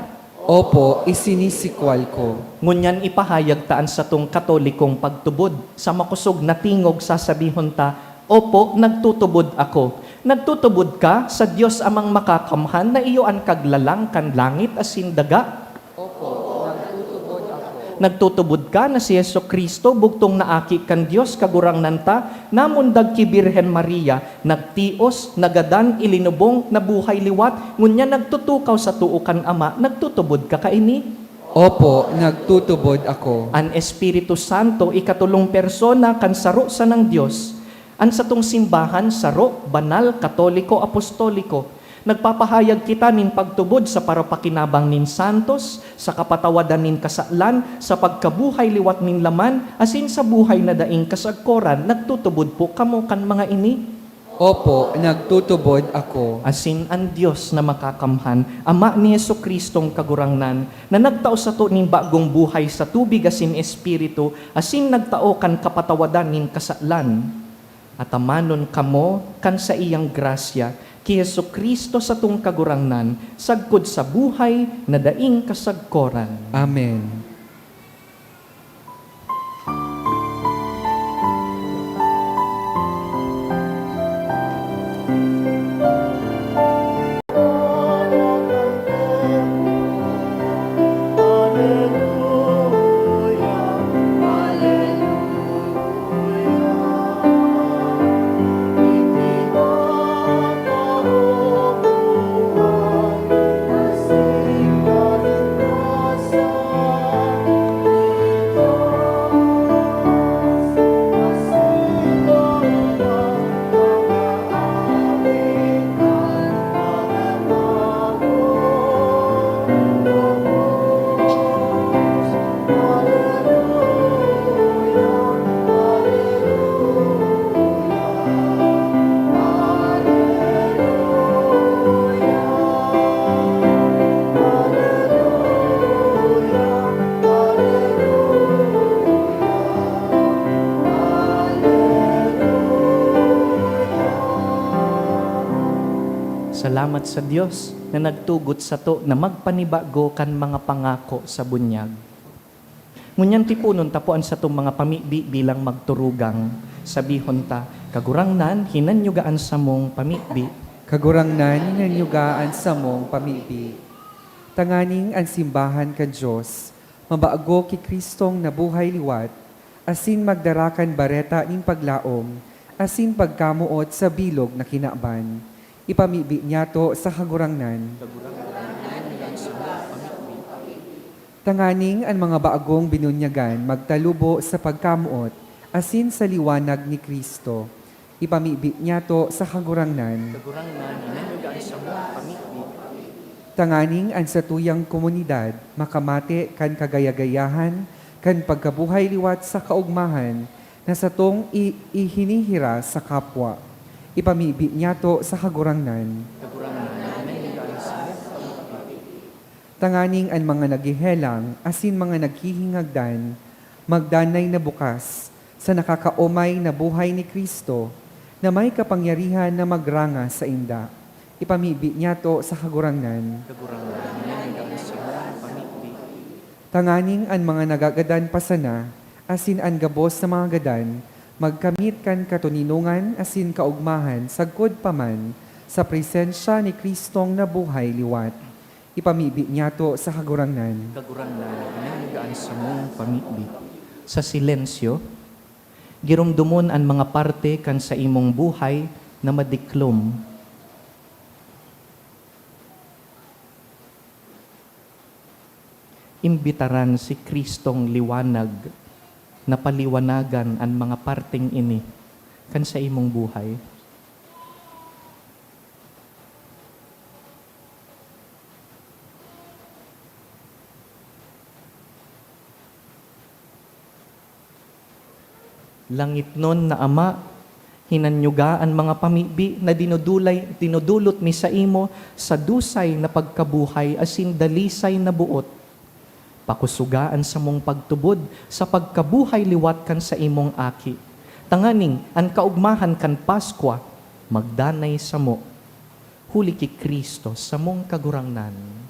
Opo, isinisikwal ko. Ngunyan ipahayag ta an satong Katolikong pagtubod. Sa makosog na tingog, sasabihon ta, "Opo, nagtutubod ako." Nagtutubod ka sa Dios Amang Makakamhan na iyo an kaglalang kan langit asin daga? Opo, nagtutubod ako. Nagtutubod ka na si Jesu-Cristo, bugtong na Aki kan Dios, Kagurangnan ta, namundag ki Birhen Maria, nagtios, nagadan, ilinubong, nabuhay liwat, ngunyan nagtutukaw sa too kan Ama, nagtutubod ka kaini? Opo, nagtutubod ako. An Espiritu Santo, ikatolong persona kan saro sanang Dios, an satong simbahan, saro, banal, katoliko, apostoliko. Nagpapahayag kita nin pagtubod sa parapakinabang nin santos, sa kapatawadan nin kasalan, sa pagkabuhay liwat nin laman, asin sa buhay na daing kasagkoran. Nagtutubod po kamo kan mga ini? Opo, nagtutubod ako. Asin an Dios na Makakamhan, Ama ni Jesu-Cristong Kagurangnan, na nagtao sato nin bagong buhay sa tubig asin Espiritu, asin nagtao kan kapatawadan nin kasalan, atamanon kamo kan saiyang grasya, ki Jesu-Cristo satong Kagurangnan, sagkod sa buhay na daing kasagkoran. Amen. Salamat sa Dios na nagtugot sato na magpanibago kan mga pangako sa bunyag. Ngunyan tiponon ta po an satong mga pamibi bilang magturugang. Sabihon ta, "Kagurangnan, hinanyuga an samong pamibi." Kagurangnan, hinanyuga an samong pamibi. Tanganing an simbahan kan Dios mabago ki Cristong nabuhay liwat, asin magdara kan bareta nin paglaom asin pagkamoot sa bilog na kinaban. Ipamibi niyato sa Kagurangnan. Tanganing an mga bagong binunyagan magtalubo sa pagkamoot asin sa liwanag ni Cristo. Ipamibi niyato sa Kagurangnan. Kagurangnan, hinanyuga an samong pamibi. Tanganing an satuyang komunidad makamate kan kagaya-gayahan kan pagkabuhay liwat sa kaogmahan na satong i-, ihinihira sa kapwa. Ipamibi niyato sa Kagurangnan. Kagurangnan, hinanyuga an samong pamibi. Tanganing an mga naghehelang asin mga naghihingagdan magdanay na bukas sa nakakaomay na buhay ni Cristo na may kapangyarihan na magranga sainda. Ipamibi niyato sa Kagurangnan. Kagurangnan, hinanyuga an samong pamibi. Tanganing an mga nagagadan pa sana asin an gabos na mga gadan magkamit kan katoninongan asin kaogmahan sagkod pa man sa presensya ni Cristong nabuhay liwat. Ipamibi niyato sa Kagurangnan. Kagurangnan, hinanyuga an samong pamibi. Sa silensyo, giromdomon an mga parte kan saimong buhay na madiklom. Imbitaran si Cristong liwanag na paliwanagan an mga parteng ini kan saimong buhay. Langitnon na Ama, hinanyuga an mga pamibi na dinudulay, dinudulot mi saimo sa dusay na pagkabuhay asin dalisay na boot. Pakusoga an samong pagtubod sa pagkabuhay liwat kan saimong Aki, tanganing an kaogmahan kan Paskwa magdanay samo. Huli ki Cristo, samong Kagurangnan.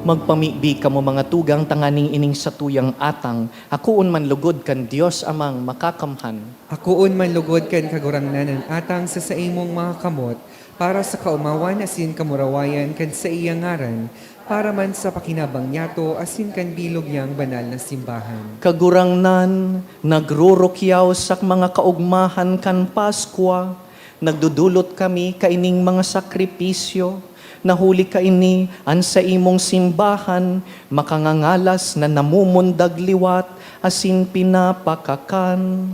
Magpamibi kamo, mga tugang, tanganing ining satuyang atang akoon man logod kan Dios Amang Makakamhan. Akoon man logod kan Kagurangnan an atang sa saimong mga kamot, para sa kaomawan asin kamurawayan kan saiyang ngaran, para man sa pakinabang niyato asin kan bilog niyang banal na simbahan. Kagurangnan, nagrurukyaw sa mga kaogmahan kan Paskwa, nagdodolot kami kaining mga sakripisyo, na huli kaini an saimong simbahan makangangalas na namumundag liwat asin pinapakakan.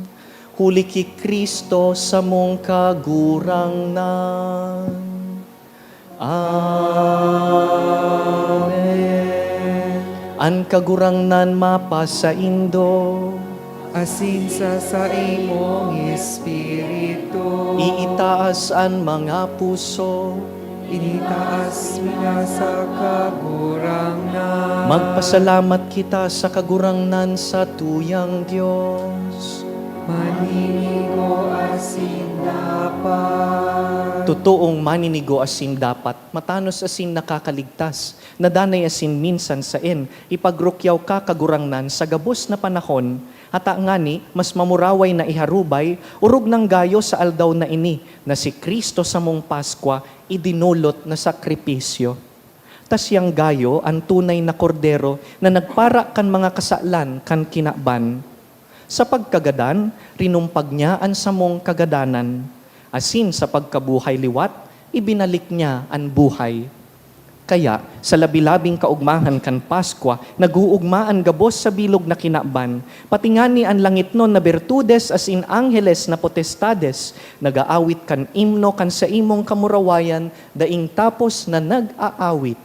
Huli ki Cristo samong Kagurangnan. Amen. An Kagurangnan mapasaindo. Asin sa saimong espiritu. Iitaas an mga puso. Initaas mi na sa Kagurangnan. Magpasalamat kita sa Kagurangnan sa tuyang Dios. Maninigo asin dapat. Totoong maninigo asin dapat, matanos asin nakakaligtas, na danay asin minsan saen, ipagrukyaw ka, Kagurangnan, sa gabos na panahon, ata ngani mas mamuraway na iharubay, orog nang gayo sa aldaw na ini, na si Cristo samong Paskwa idinolot na sakripisyo. Ta siyang gayo an tunay na Kordero na nagpara kan mga kasalan kan kinaban. Sa pagkagadan, rinumpag niya an samong kagadanan, asin sa pagkabuhay liwat, ibinalik niya an buhay. Kaya, sa labi-labing kaogmahan kan Paskwa, nag-oogma an gabos sa bilog na kinaban, pati ngani an langitnon na bertudes asin angheles na potestades nag-aawit kan imno kan saimong kamurawayan, daing tapos na nag-aawit.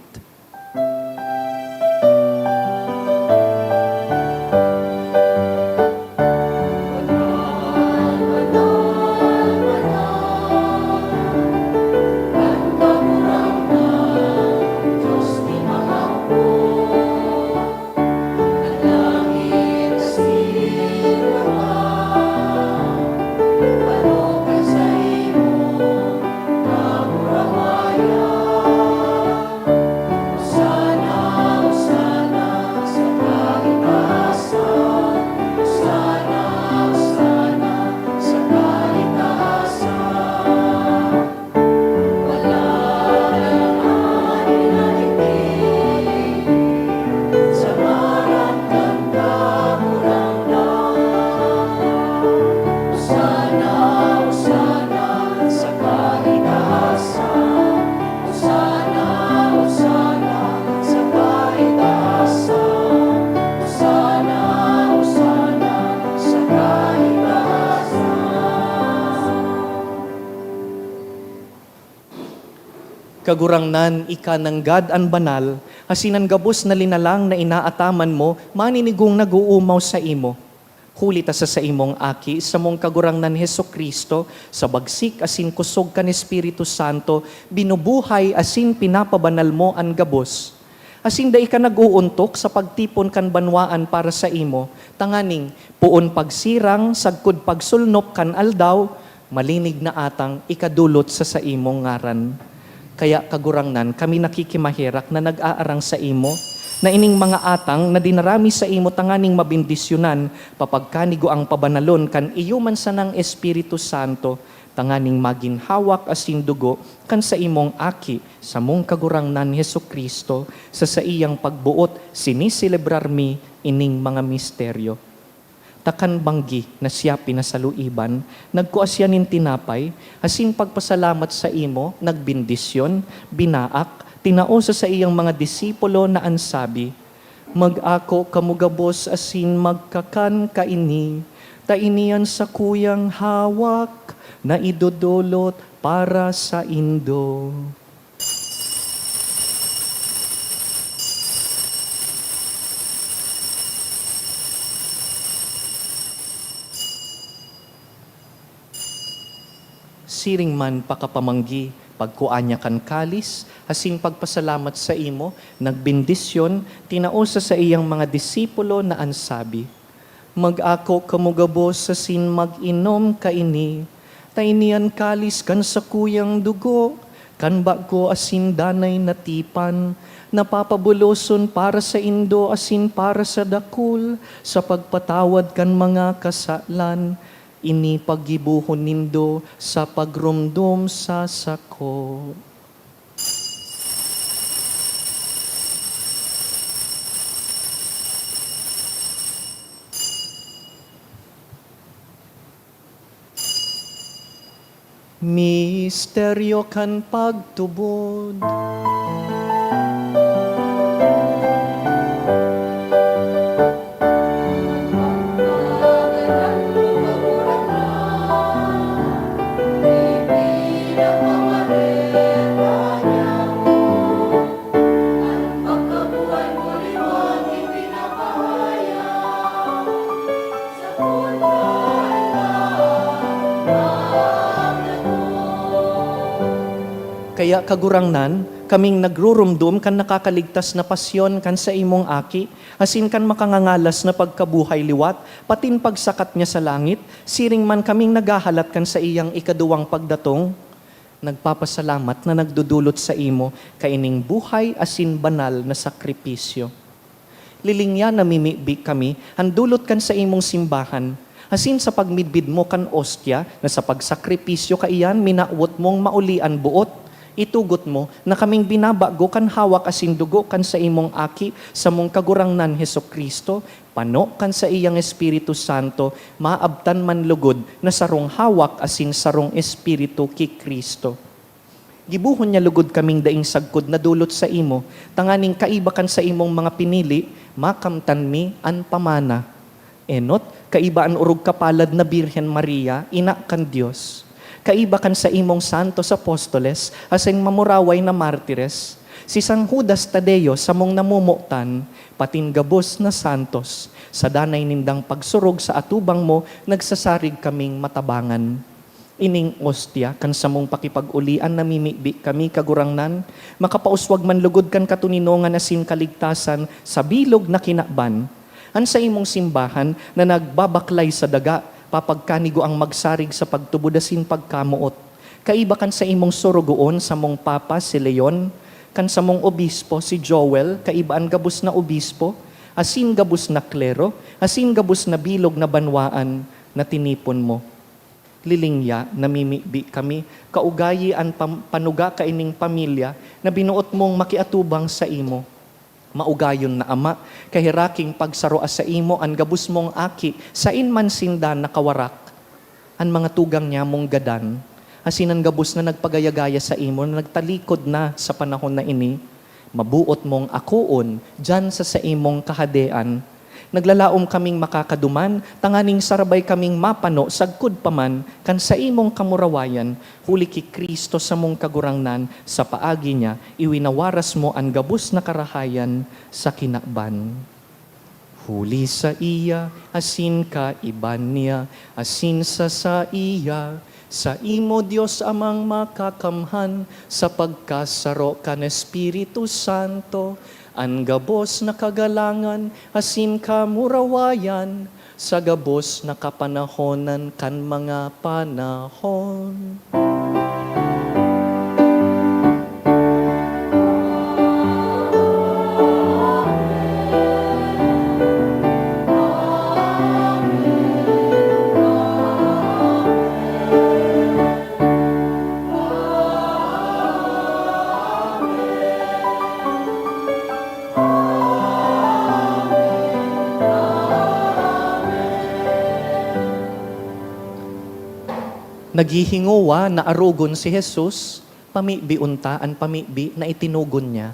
Kagurangnan, ika nanggad an banal, asin an gabos na linalang na inaataman mo maninigong nag-oomaw saimo. Huli ta sa saimong Aki, samong Kagurangnan Jesu-Cristo, sa bagsik asin kusog kan Espiritu Santo, binubuhay asin pinapabanal mo an gabos. Asin dai ka nag-oontok sa pagtipon kan banwaan para saimo, tanganing poon pagsirang sagkod pagsulnop kan aldaw, malinig na atang ikadolot sa saimong ngaran. Kaya, Kagurangnan, kami nakikimaherak na nag-aarang saimo, na ining mga atang na dinara mi saimo tanganing mabendisyonan, papagkanigo ang pabanalon kan iyo man sanang Espiritu Santo, tanganing magin hawak asin dugo kan saimong Aki, samong Kagurangnan Jesu-Cristo, sa saiyang pagboot siniselebrar mi ining mga misteryo. Ta kan banggi na siya pinasaluiban, nagkua siya nin tinapay, asin pagpasalamat saimo, nagbendisyon, binaak, tinao sa saiyang mga disipulo na an sabi, "Mag-ako kamo gabos asin magkakan kaini, ta ini an sakuyang hawak na idodolot para saindo." Siring man pakapamanggi, pagkua niya kan kalis, asin pagpasalamat saimo, nagbendisyon, tinao sa saiyang mga disipulo na an sabi, "Mag-ako kamo gabos asin mag-inom kaini, ta ini an kalis kan sakuyang dugo Kan bago asin danay na tipan, na papabuloson para saindo asin para sa dakul, sa pagpatawad kan mga kasalan. Ini paggibohon nindo sa pagromdom sa sako. Misteryo kan pagtubod. Kaya, Kagurangnan, kaming nagruromdom kan nakakaligtas na pasyon kan saimong Aki, asin kan makangangalas na pagkabuhay liwat, patin pagsakat niya sa langit, siring man kaming naghahalat kan saiyang ikaduwang pagdatong, nagpapasalamat na nagdodolot saimo kaining buhay asin banal na sakripisyo. Lilingia na mimibi kami, handulot kan saimong simbahan, asin sa pagmidbid mo kan ostya na sa pagsakripisyo kaiyan minawot mong mauli an boot, itugot mo na kaming binabago kan hawak asin dugo kan saimong Aki, samong Kagurangnan Jesu-Cristo, pano kan saiyang Espiritu Santo, maabtan man lugod na sarong hawak asin sarong Espiritu ki Cristo. Gibohon niya lugod kaming daing sagkod na dolot saimo, tanganing kaiba kan saimong mga pinili, makamtan mi an pamana. Enot, kaiba an orog kapalad na Birhen Maria, ina kan Dios. Kaiba kan saimong santos apostoles asin mamuraway na martires, si San Judas Tadeo samong namomotan, patin gabos na santos, sa danay nindang pagsurog sa atubang mo, nagsasarig kaming matabangan. Ining ostya kan samong pakipag-olian namimibi kami, Kagurangnan, makapauswag man lugod kan katoninongan asin kaligtasan sa bilog na kinaban. An saimong simbahan na nagbabaklay sa daga, papagkanigo ang magsarig sa pagtubod asin pagkamoot. Kaiba kan saimong sorogoon, samong Papa si Leon, kan samong obispo si Joel, kaiba an gabos na obispo, asin gabos na klero, asin gabos na bilog na banwaan na tinipon mo. Lilingia, namimibi kami, kaugayi an pam-, panuga kaining pamilya na binuot mong makiatubang saimo. Maugayon na Ama, kaheraking pagsaro saimo an gabos mong aki, saen man sinda nakawarak. An mga tugang niya mong gadan, asin an gabos na nagpagaya-gaya saimo na nagtalikod na sa panahon na ini, maboot mong akoon diyan sa saimong kahadean. Naglalaom kaming makakaduman, tanganing sarabay kaming mapano sagkod pa man kan saimong kamurawayan, huli ki Cristo samong Kagurangnan, sa paagi niya iwinawaras mo an gabos na karahayan sa kinaban. Huli saiya, asin kaiba niya, asin sa saiya, saimo, Dios Amang Makakamhan, sa pagkasaro kan Espiritu Santo, an gabos na kagalangan asin kamurawayan sa gabos na kapanahonan kan mga panahon. Naghihingowa na arogon si Jesus, pamibi unta an pamibi na itinugon niya.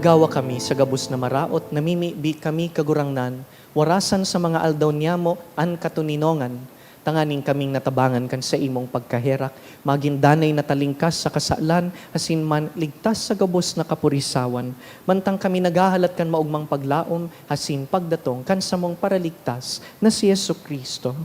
Gawa kami sa gabos na maraot, namimibi kami, Kagurangnan, warasan sa mga aldaw niyamo an katoninongan, tanganing kaming natabangan kan saimong pagkaherak, magin danay na talingkas sa kasalan, asin man ligtas sa gabos na kapurisawan, mantang kami naghahalat kan maogmang paglaom asin pagdatong kan samong Paraligtas na si Jesu-Cristo.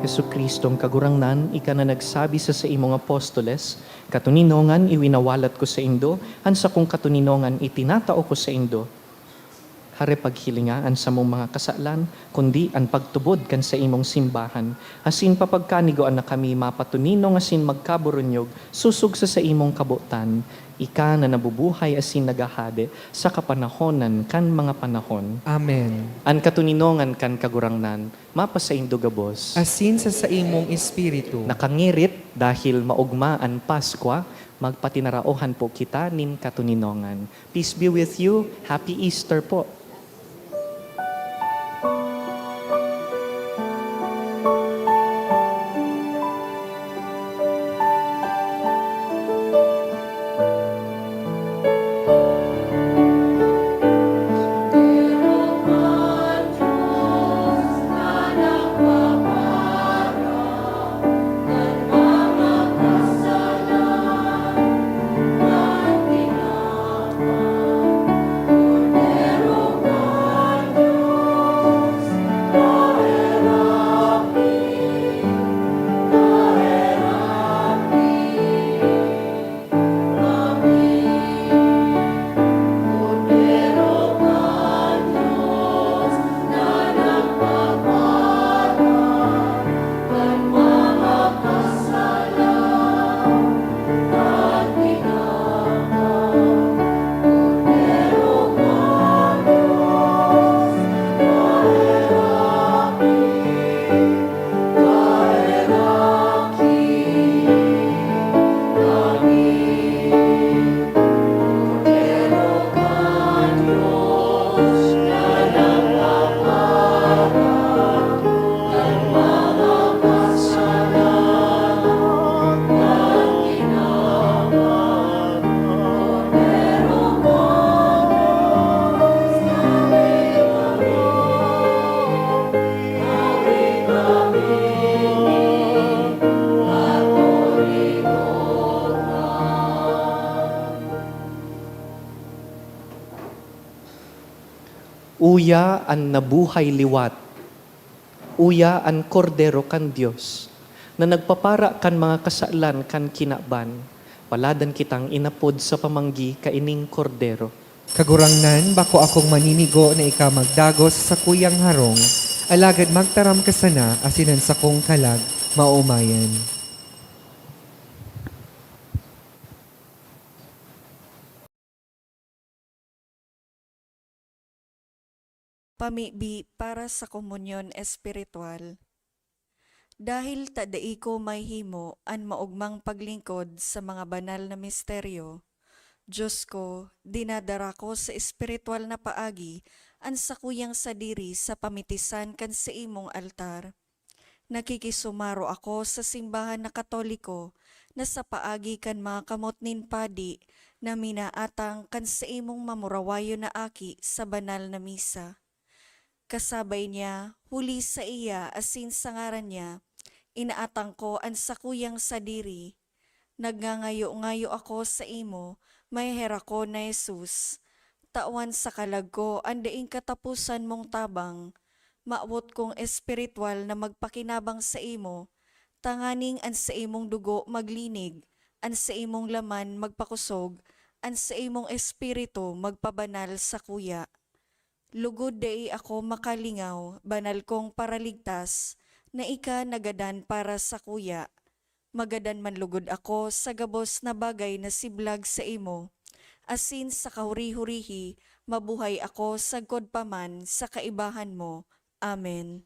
Jesu-Cristong Kagurangnan, ika na nagsabi sa saimong apostoles, "Katoninongan iwinawalat ko saindo, an sakong katoninongan itinatao ko saindo." Hare paghilinga an samong mga kasalan, kundi an pagtubod kan saimong simbahan, asin papagkanigoan na kami mapatoninong asin magkaburunyog sosog sa saimong kabotan, ika na nabubuhay asin naghahade sa kapanahonan kan mga panahon. Amen. An katoninongan kan Kagurangnan mapasaindo gabos. Asin sa saimong espiritu. Nakangirit dahil maogma an Paskwa, magpatinaraohan po kita nin katoninongan. Peace be with you. Happy Easter po. Uya an nabuhay liwat. Uya an Kordero kan Dios, na nagpapara kan mga kasalan kan kinaban. Paladan kitang inapod sa pamanggi kaining Kordero. Kagurangnan, bako akong maninigo na ika magdagos sa sakuyang harong, alagad magtaram ka sana asin an sakong kalag maomayan. Pamibi para sa komunyon espiritual. Dahil ta dai ko mahimo an maogmang paglingkod sa mga banal na misteryo, Dios ko, dinadara ko sa espiritual na paagi an sakuyang sadiri sa pamitisan kan saimong altar. Nakikisumaro ako sa simbahan na Katoliko na sa paagi kan mga kamot nin padi na minaatang kan saimong mamurawayon na aki sa banal na misa. Kasabay niya, huli saiya asin sa ngaran niya, inaatang ko an sakuyang sadiri. Nagngangayo-ngayo ako saimo, maheherakon na Jesus, tawan sa kalag ko an daing kataposan mong tabang. Mawot kong espiritual na magpakinabang saimo, tanganing an saimong dugo maglinig, an saimong laman magpakosog, an saimong espiritu magpabanal sakuya. Lugod dai ako makalingaw, banal kong Paraligtas, na ika nagadan para sakuya. Magadan man lugod ako sa gabos na bagay na siblag saimo, asin sa kahuri-hurihi, mabuhay ako sagkod pa man sa kaibahan mo. Amen.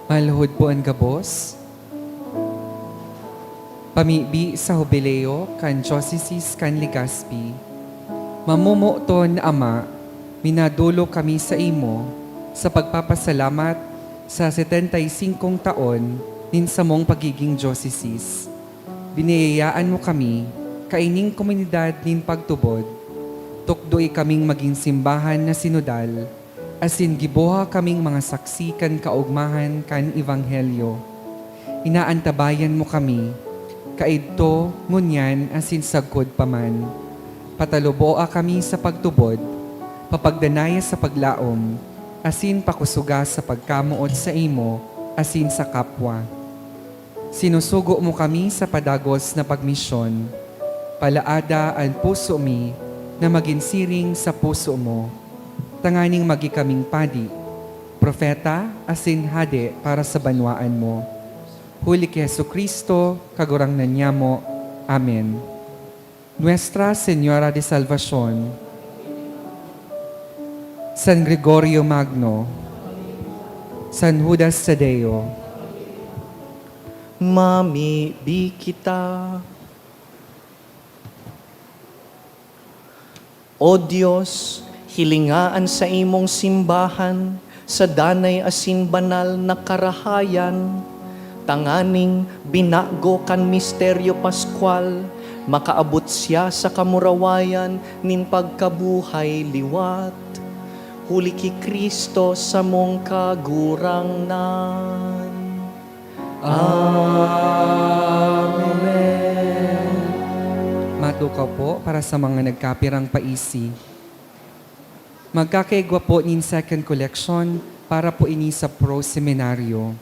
Maluhod po an gabos. Pamibi sa Hubileo kan Diocese kan Legazpi. Mamomoton na Ama, minadolok kami saimo sa pagpapasalamat sa setenta y singkong taon nin samong pagiging diocese. Biniyayaan mo kami, kaining komunidad nin pagtubod. Tukdoe kaming magin simbahan na sinodal, asin giboha kaming mga saksi kan kaogmahan kan Ebanghelyo. Inaantabayan mo kami, kaidto, ngunyan, asin sagkod pa man. Pataluboa kami sa pagtubod, papagdanaya sa paglaom, asin pakusoga sa pagkamoot saimo asin sa kapwa. Sinusugo mo kami sa padagos na pagmisyon. Palaada an puso mi na magin siring sa puso mo, tanganing magi kaming padi, propeta, asin hade para sa banwaan mo. Huli ki Jesu-Cristo, Kagurangnan nyamo. Amen. Nuestra Señora de Salvacion, San Gregorio Magno, San Judas Tadeo. Mamibi kita. O Dios, hilinga an saimong simbahan sa danay asin banal na karahayan, tanganing binago kan misteryo paskwal, makaabot siya sa kamurawayan nin pagkabuhay liwat. Huli ki Cristo samong Kagurangnan. Amen. Matukaw po para sa mga nagkapirang paisi. Magkakaigwa po nin second collection para po ini sa Pro Seminario.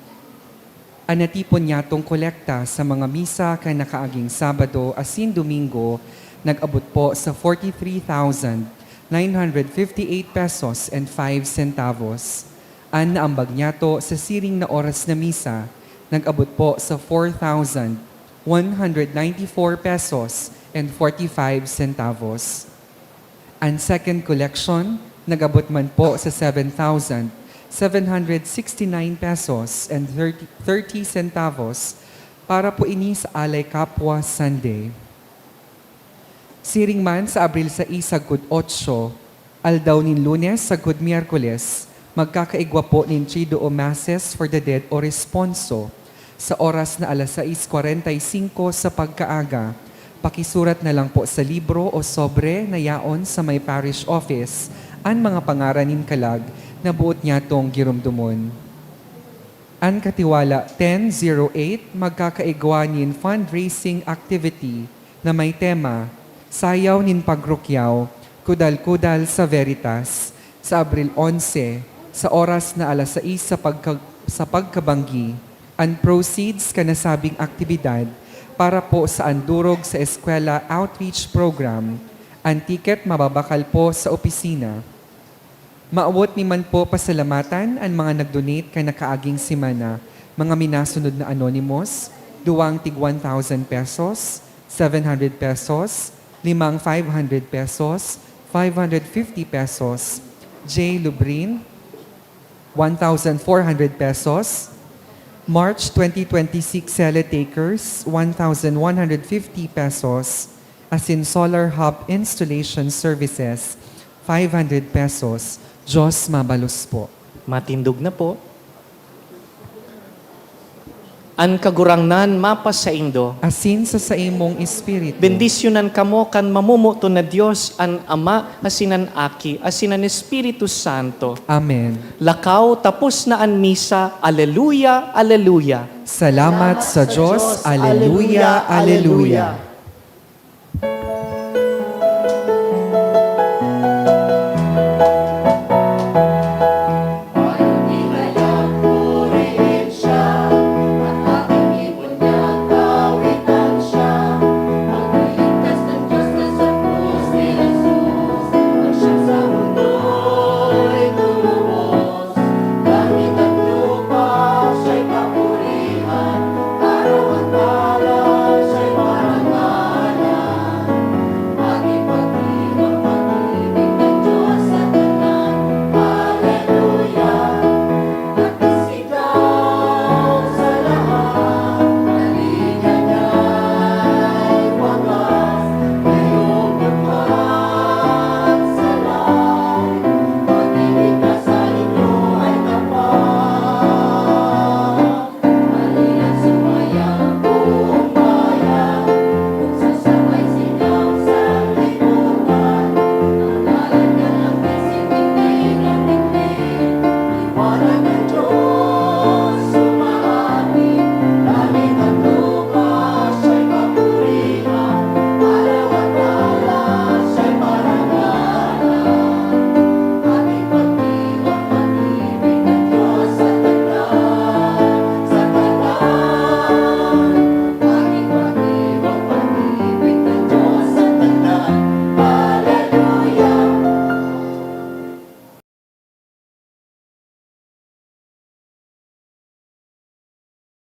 An natipon nyatong kolekta sa mga misa kan nakaaging Sabado asin Domingo nag-abot po sa forty-three thousand nine hundred fifty-eight pesos and five centavos. An naambag nyato sa siring na oras na misa nag-abot po sa four thousand one hundred ninety-four pesos and forty-five centavos. An second collection nag-abot man po sa seven thousand seven hundred sixty-nine pesos and thirty, thirty centavos para po ini sa Alay Kapwa Sunday. Siring man sa Abril sais sagkod otso, aldaw nin Lunes sagkod Miyerkules, magkakaigwa po nin Triduum Masses for the Dead o Responso sa oras na alas sais kwarenta y singko sa pagkaaga. Pakisurat na lang po sa libro o sobre na yaon sa may parish office an mga pangaran nin kalag na boot nyatong giromdomon. An Katiwala ten zero eight magkakaigwa nin fundraising activity na may tema, Sayaw nin Pagrukyaw, Kudal-kudal sa Veritas, sa Abril onse, sa oras na alas sais sa pagka-, sa pagkabanggi. An proceeds kan nasabing aktibidad para po sa Andurog sa Eskwela Outreach Program. An ticket mababakal po sa opisina. Mawot mi man po pasalamatan an mga nag-donate kan nakaaging semana. Mga minasunod na anonymous, duwang tig one thousand pesos, seven hundred pesos, limang five hundred pesos, five hundred fifty pesos. J. Lubrin, one thousand four hundred pesos. March twenty twenty-six Sele Takers, one thousand one hundred fifty pesos. Asin Solar Hub Installation Services, five hundred pesos. Diyos mabalos po. Matindog na po. An Kagurangnan mapasaindo. Asin sa saimong espiritu. Bendisyonan kamo kan mamomoton na Dios, an Ama, asin an Aki, asin an Espiritu Santo. Amen. Lakaw, tapos na an misa. Aleluya, aleluya. Salamat sa Diyos. Aleluya, aleluya.